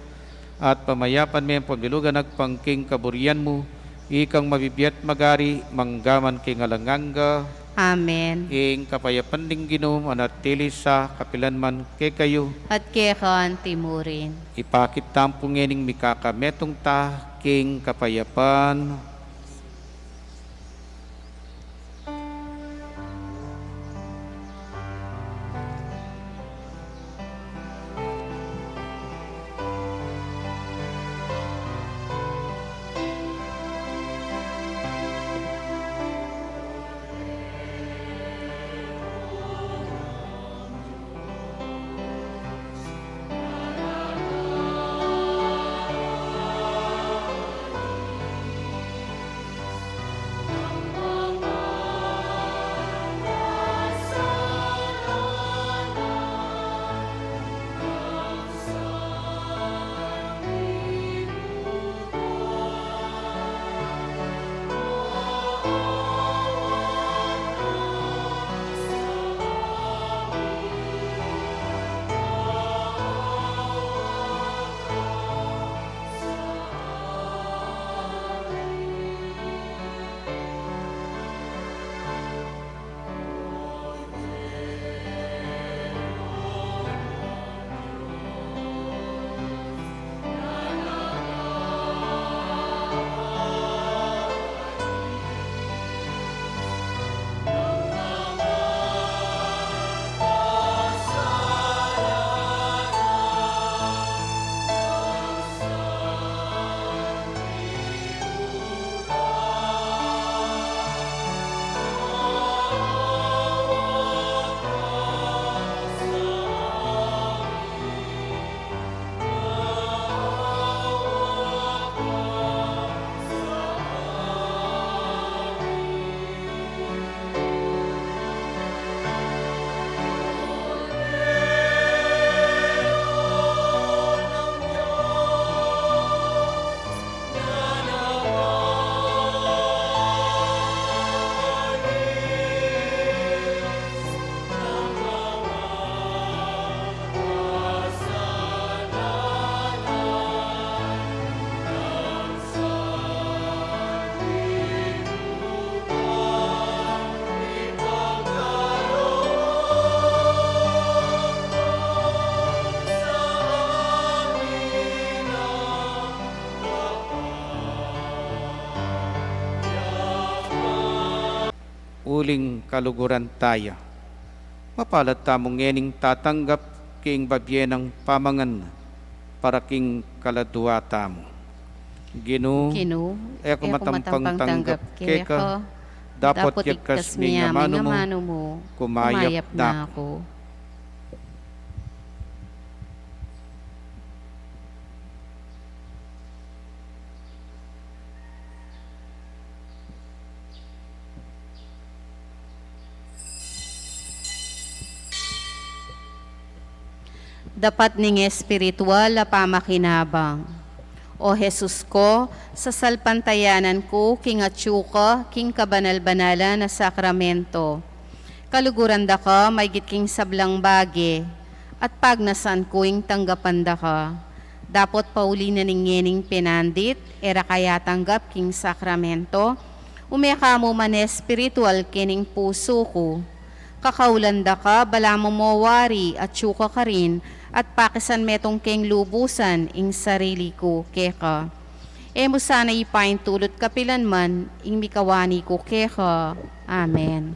at pamayapan me ing pamilugan agpang king kaburian mu, ikang mabibie at magari, mangga man king alang angga. Amen. Ing kapayapan ning Ginu, manatili sa kapilan man kekayu. At keka antimurin. Ipakit tamu pu ngening mikakametung ta king kapayapan. Uling kaluguran taya. Mapalad tamu ngening tatanggap king babie nang pamangan para king kaladua tamu. Ginu, Ginu, e ku matampang tanggap keka, dapot yagkas mi ing amanu mu, kumayap na ku. Dapat ning espiritual a pamakinabang. O Jesus ko, sasalpantayanan ku king atyu ka king kabanal-banalan a sakramento. Kaluguran da ka maigit king sablang bage, at pagnasan ku ing tanggapan da ka. Dapot pauli na ning ngening penandit, e ra ka yatanggap king sakramento, ume ka mu man espiritual kening pusu ku. Kakaulan da ka, balamu mo wari, atyu ka karin, at pakisan metung keng lubusan ing sarili ku keka. E mu sana ipaintulut kapilan man ing mikawani ku keka. Amen.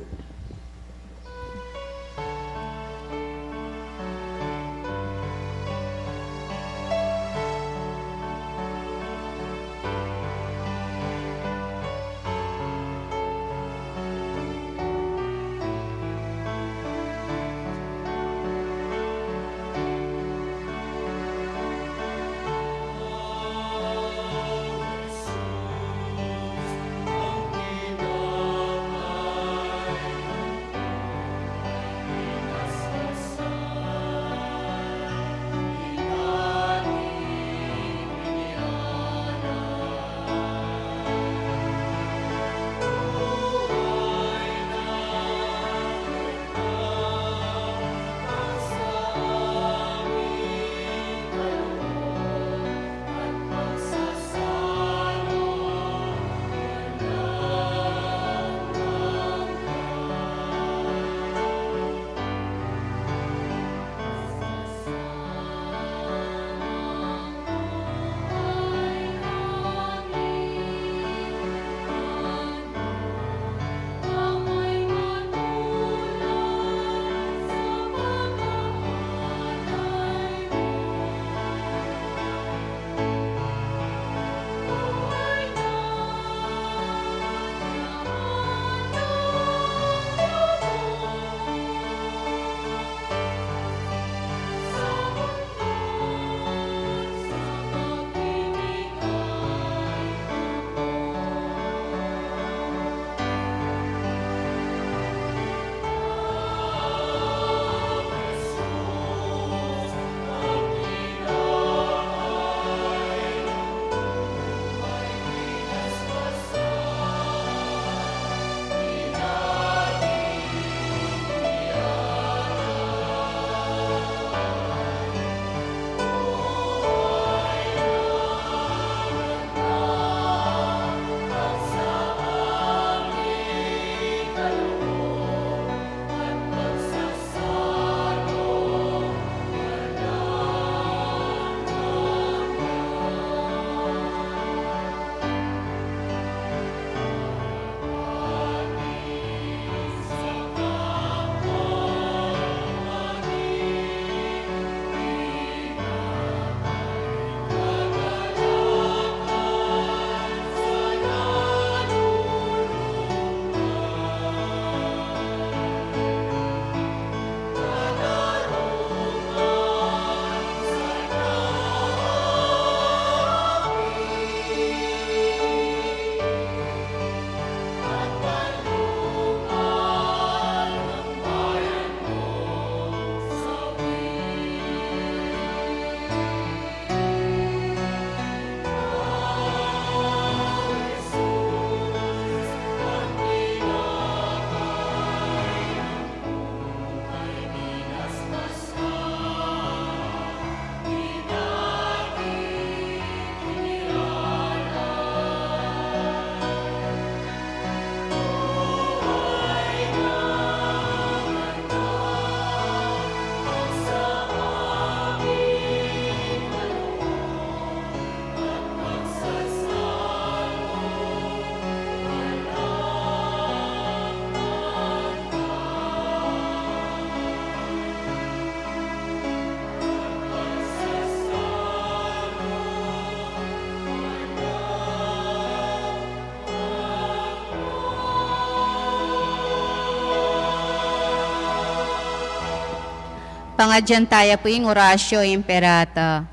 Pangadyan taya pu ing Oratio Imperata.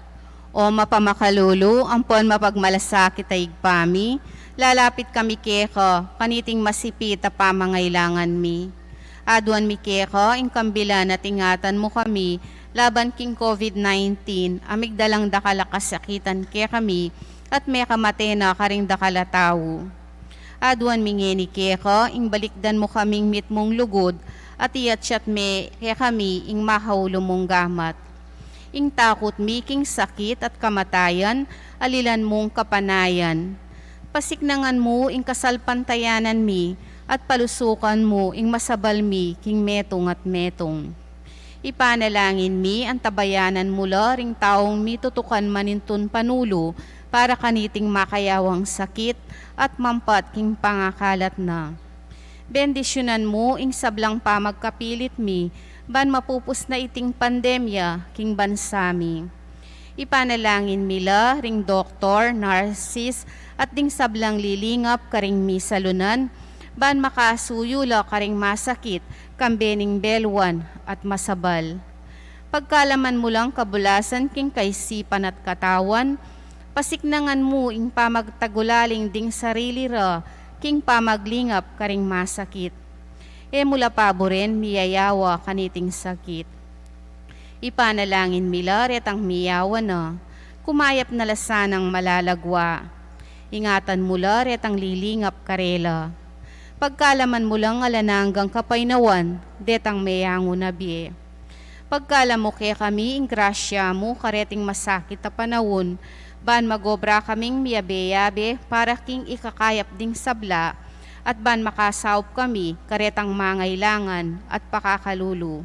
O mapamakalulu ampon mapagmalasakit a Ibpa mi, lalapit kami keka kaniting masipit a pamangailangan mi. Aduan mi keka ing kambilan at ingatan mu kami laban king COVID nineteen a migdalang dakal a kasakitan kekami at mekamate na karing dakal a tau. Aduan mi ngeni keka ing balikdan mu kaming mitmung lugud at iatsat me kekami ing makaulu mung gamat. Ing takut mi king sakit at kamatayan, alilan mung kapanayan. Pasiknangan mu ing kasalpantayanan mi at palusukan mu ing masabal mi king metung at metung. Ipanalangin mi antabayanan mu la ring taung mitutukan manintun panulu para kaniting makayawang sakit at mampat king pangakalat na. Bendisyunan mu ing sablang pamagkapilit mi ban mapupus na iting pandemya king bansa mi. Ipanalangin mi la ring doktor, nurses, at ding sablang lilingap karing misalunan ban makasuyu la karing masakit kambe ning beluan at masabal. Pagkalaman mu lang kabulasan king kaisipan at katawan, pasiknangan mu ing pamagtagulaling ding sarili ra king pamaglingap karing masakit. E mu la paburen miyayawa kaniting sakit. Ipanalangin mi la retang miyawa na, kumayap na la sanang malalagwa. Ingatan mu la retang lilingap karela. Pagkalaman mu lang alang anggang kapaynawan detang meyangu na bie. Pagkalam mu kekami ing grasya mu kareting masakit a panaun, ban magobra kaming miyabe-yabe para king ikakayap ding sabla, at ban makasaup kami karetang mangailangan at pakakalulu.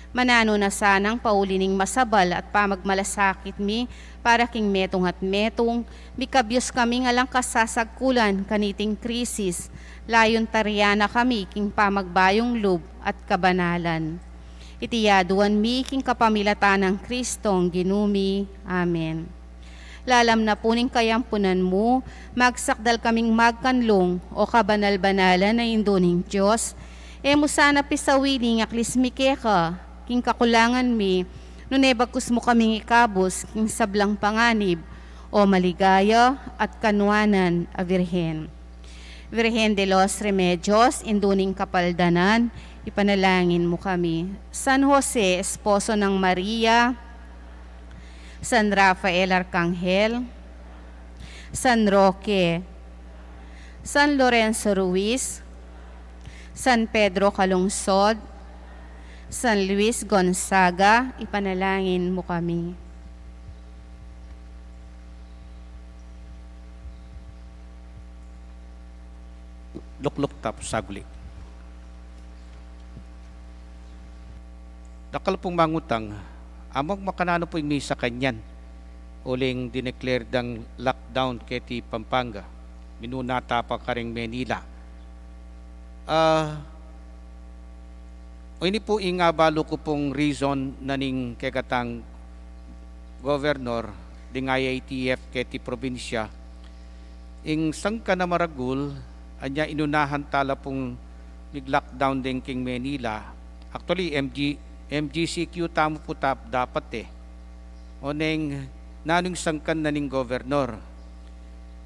Mananu na sanang pauli ning masabal at pamagmalasakit mi para king metung at metung, mikabyus kaming alang kasasagkulan kaniting krisis, layun tarian na kami king pamagbayung lub at kabanalan. Iti yaduan mi king kapamilatan nang Kristong Ginu mi. Amen. Lalam na pu ning kayampunan mu, magsakdal kaming magkanlung, o kabanal-banalan a Indu ning Dios. E mu sana pisawi ning aklis mi keka, king kakulangan mi, nune bagkus mu kaming ikabus king sablang panganib, o maligaya at kanuanan a Virgen. Virgen de los Remedios, Indu ning Kapaldanan, ipanalangin mu kami. San Jose, esposo nang Maria, San Rafael Arcangel, San Roque, San Lorenzo Ruiz, San Pedro Calungsod, San Luis Gonzaga, ipanalangin mu kami. Lukluk tapu saguli. Dakal pung mangutang, among makananu pu ing misa kanyan uling dineclare dang lockdown keti Pampanga, minuna ta pa karing Manila. Ah, o ini pu ing abalu ku pung reason na ning kekatang governor ding I A T F keti probinsya, ing sangkan a maragul, anya inunahan tala pung mig-lockdown ding king Manila. Actually, M G, M G C Q tamu pu tap-, dapat e. Oneng nanu ing sangkan na ning governor.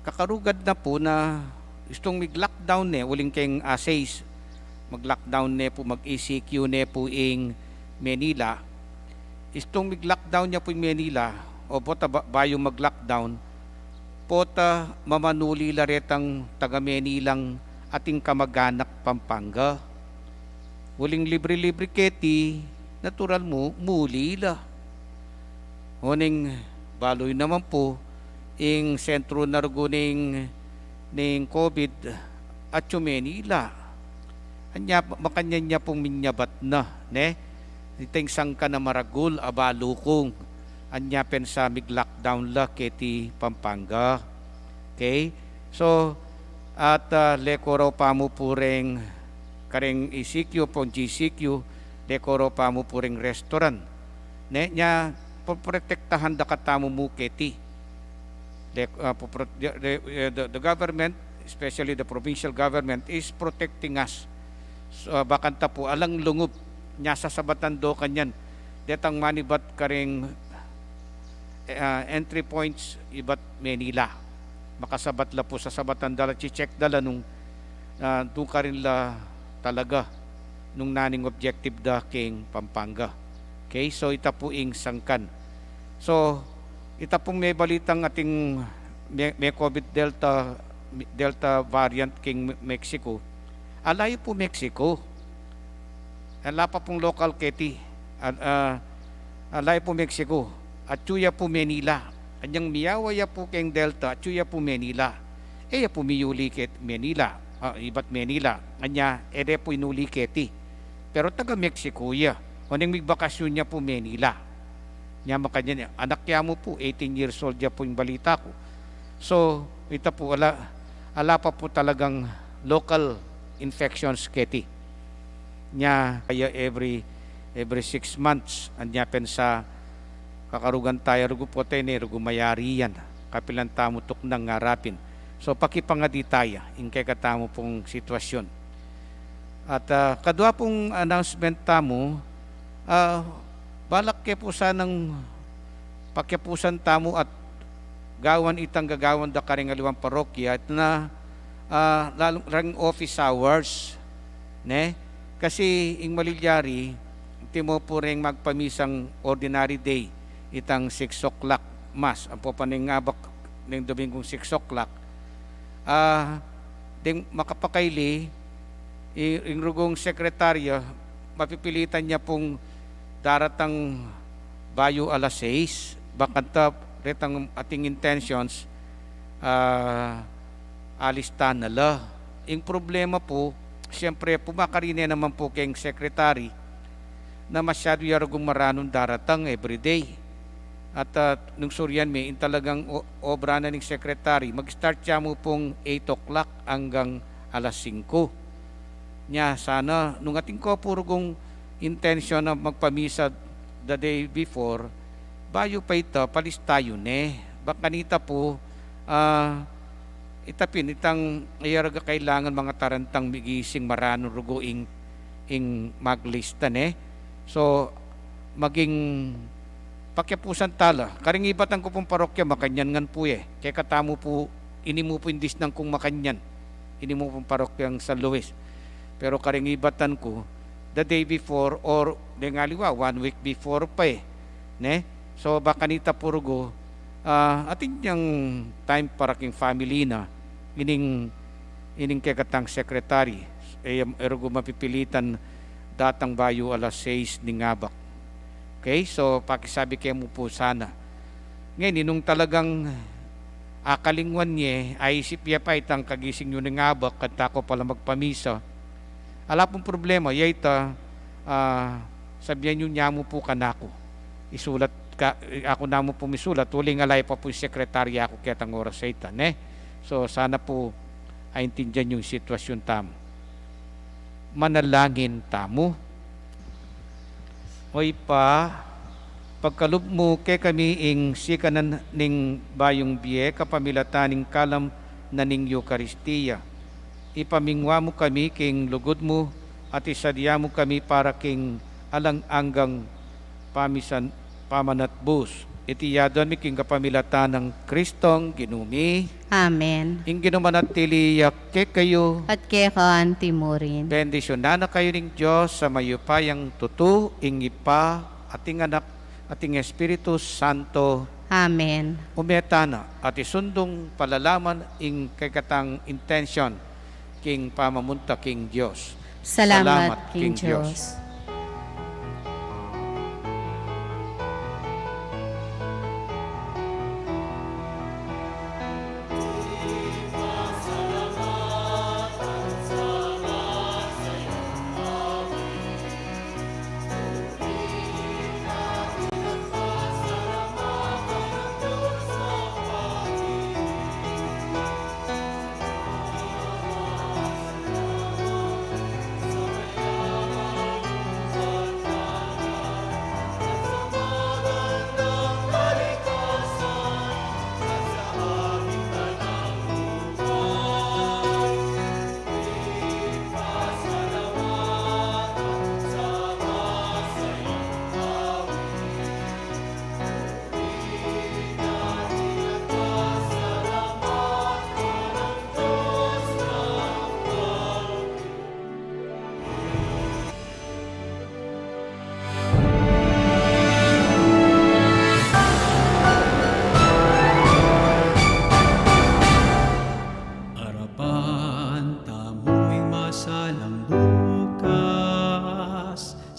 Kakarugad na pu na istung mig-lockdown ne, uling keng assays, mag-lockdown ne pu, mag-E C Q ne pu ing Manila. Istung mig-lockdown ya pu ing Manila, o bota ba-, bayu mag-lockdown, pota mamanuli la retang taga-Manilang ating kamag-anak Pampanga. Uling libre-libre keti, natural mu, muli la. Oneng balu yu naman pu, ing sentru na rugu ning, ning COVID, atyu Manila. Anya, makanyan ya pung minyabat na, ne? Iteng sangkan a maragul, abalu kung. Anya pensa mig-lockdown la keti Pampanga. Okay? So, at, ah, leko raw pamu pu reng kareng E C Q pung G C Q, leko raw pamu pu reng restaurant. Ne, nya, poprotektahan da katamu mu keti. Lek-, ah, popro-, the, the, the government, especially the provincial government, is protecting us. So, ah, bakanta pu, alang lungub, nya sasabatan do kanyan. detang manibat karing, eh, ah, entry points ibat Manila. Makasabat la pu, sasabatan da la, check da la nung, ah, dun karin la talaga nung naning objective da king Pampanga. Okay, so ita pu ing sangkan. So, ita pung mebalitang ating me-, me-COVID Delta, Delta variant king Me-, Mexico. Ala ya pu Mexico. Ala pa pung local keti. A-, a-, ala ya pu Mexico. Atyu ya pu Manila. Anyang miyawa ya pu keng Delta, atyu ya pu Manila. E ya pu miyuli keti Manila. A, ibat Manila. Anya, e de pu inuli keti. Pero taga Mexico ya. Oneng migbakasyon ya pu Manila. Nya makanyan, anak ya mu pu, eighteen years old ya pu ing balita ku. So, ita pu, ala, ala pa pu talagang local infections keti. Nya, kaya every, every six months, anya pensa, kakarugan taya rugu pu, te ne, rugu mayari yan. Kapilan tamu tuknang ngarapin. So, pakipangadi taya, ing kekatamu pung sitwasyon. At, ah, kadua pung announcement tamu, ah, balak ke pu sanang pakyapusan tamu at gawan itang gagawan da karing aliwang parokya, at na, ah, lalu reng office hours, ne? Kasi ing malilyari, antimo pu reng magpamisang ordinary day, itang six o'clock mass, ampo pa ning abak ning Domingong six o'clock, ah, deng makapakaili, i-, ing rugung sekretarya, mapipilitan ya pung daratang bayu alas sais, bakanta retang ating intentions, ah, alista na la. Ing problema pu, siyempre pu, makarine naman pu keng sekretari, na masyadu ya rugung maranun daratang everyday. At, ah, nung suryan mi, ing talagang o-, obra na ning sekretari, mag-start ya mu pung eight o'clock anggang alas singko. Nya sana, nung atin ko pu rugung intensyon na magpamisa the day before, bayu pa ita, palista yu ne. Bang kanita pu, ah, ita pin, itang iyarga kailangan mangatarantang migising maranun rugu ing, ing maglista ne. So, maging pakyapusan tala. Karing ibatan ku pung parokya, makanyan ngan pu e. Kekatamu pu, ini mu pu ing disnan kung makanyan. Ini mu pung parokyang San Luis. Pero karing ibatan ku, the day before or deng aliwa, one week before pa e. Ne? So, bang kanita pu rugu, ah, atin yang time para king family na, ining, ining kekatang secretary, e, e rugu mapipilitan datang bayu alas sais ning abak. Okay? So, pakisabi ke mu pu sana. Ngeni, nung talagang akalingwan ye, aisip ye pa itang kagising yu ning abak, kanta ko pala magpamisa. Ala pung problema, ya ita, ah, sabian yu nya mu pu kanaku. Isulat ka, aku na mu pu misulat, uling ala ya pa pu ing sekretarya ku ketang oras a ita, ne? So, sana pu aintindian yu ing sitwasyun tamu. Manalangin tamu. O Ibpa, pagkalub mu kekami ing sikanan ning bayung bie kapamilatan ning kalam na ning Eukaristia. Ipamingwa mu kami king lugud mu at isadia mu kami para king alang anggang pamisan-, pamanatbus. Iti yaduan mi king kapamilatan nang Kristong Ginu mi. Amen. Ing Ginu manatili ya kekayu. At keka anti mu rin. Bendisyunan na kayu ning Dios a mayupayang tutu, ing Ibpa, at ing Anak, at ing Espiritu Santo. Amen. Ume tana at isundung palalaman ing kekatang intensyon king pamamunta king Dios. Salamat king Dios.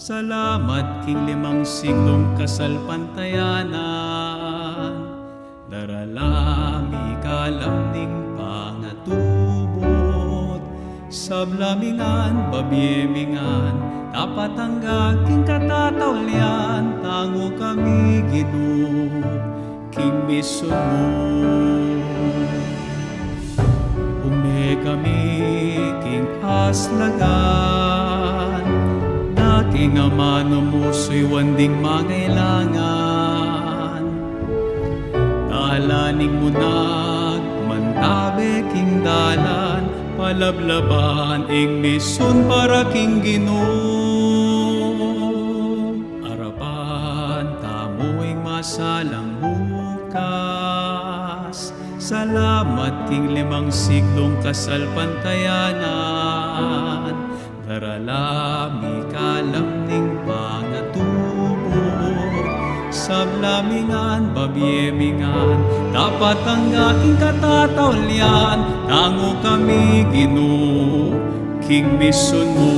Salamat king limang siglung kasalpantayanan, darala mi kalam ning pangatubud. Sabla mi ngan, babie mi ngan, tapat angga king katataulian, tangu kami Ginu, king misun mu. Ume kami king aslagan, na king amanu mu suyuan ding mangailangan. Tala ning munag, mantabe king dalan, palablaban ing misun para king Ginu. Arapan tamu ing masalang bukas. Salamat king limang siglung kasalpantayanan, darala mi kalam ning pangatubud. Sabla mi ngan, babie mi ngan, tapat angga king katataulian, tangu kami Ginu, king misun mu.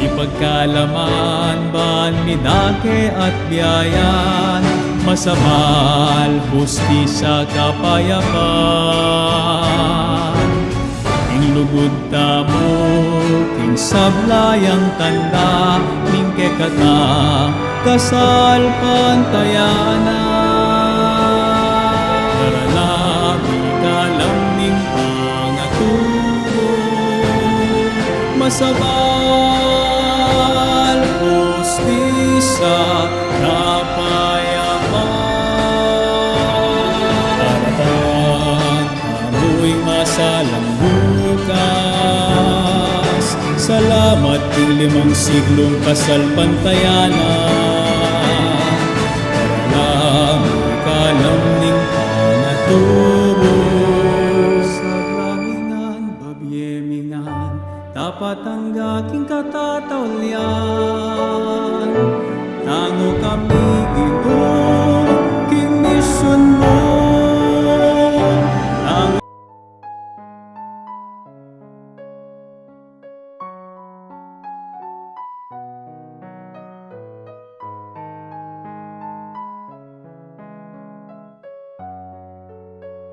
Ipagkalaman ban mi dake at biayan, masabal, hustisya, kapayapan. Ing lugud tamu king sabla yang tanda ning kekatang kasalpantayanan. Darala mi kalam ning pangatubud, masabal, hustisya, kapayapan. Arapan tamu ing masalang bukas. Salamat king limang siglung kasalpantayanan, darala mi kalam ning pangatubud. Sabla mi ngan, babie mi ngan, tapat angga king katataulian, tangu kami Ginu,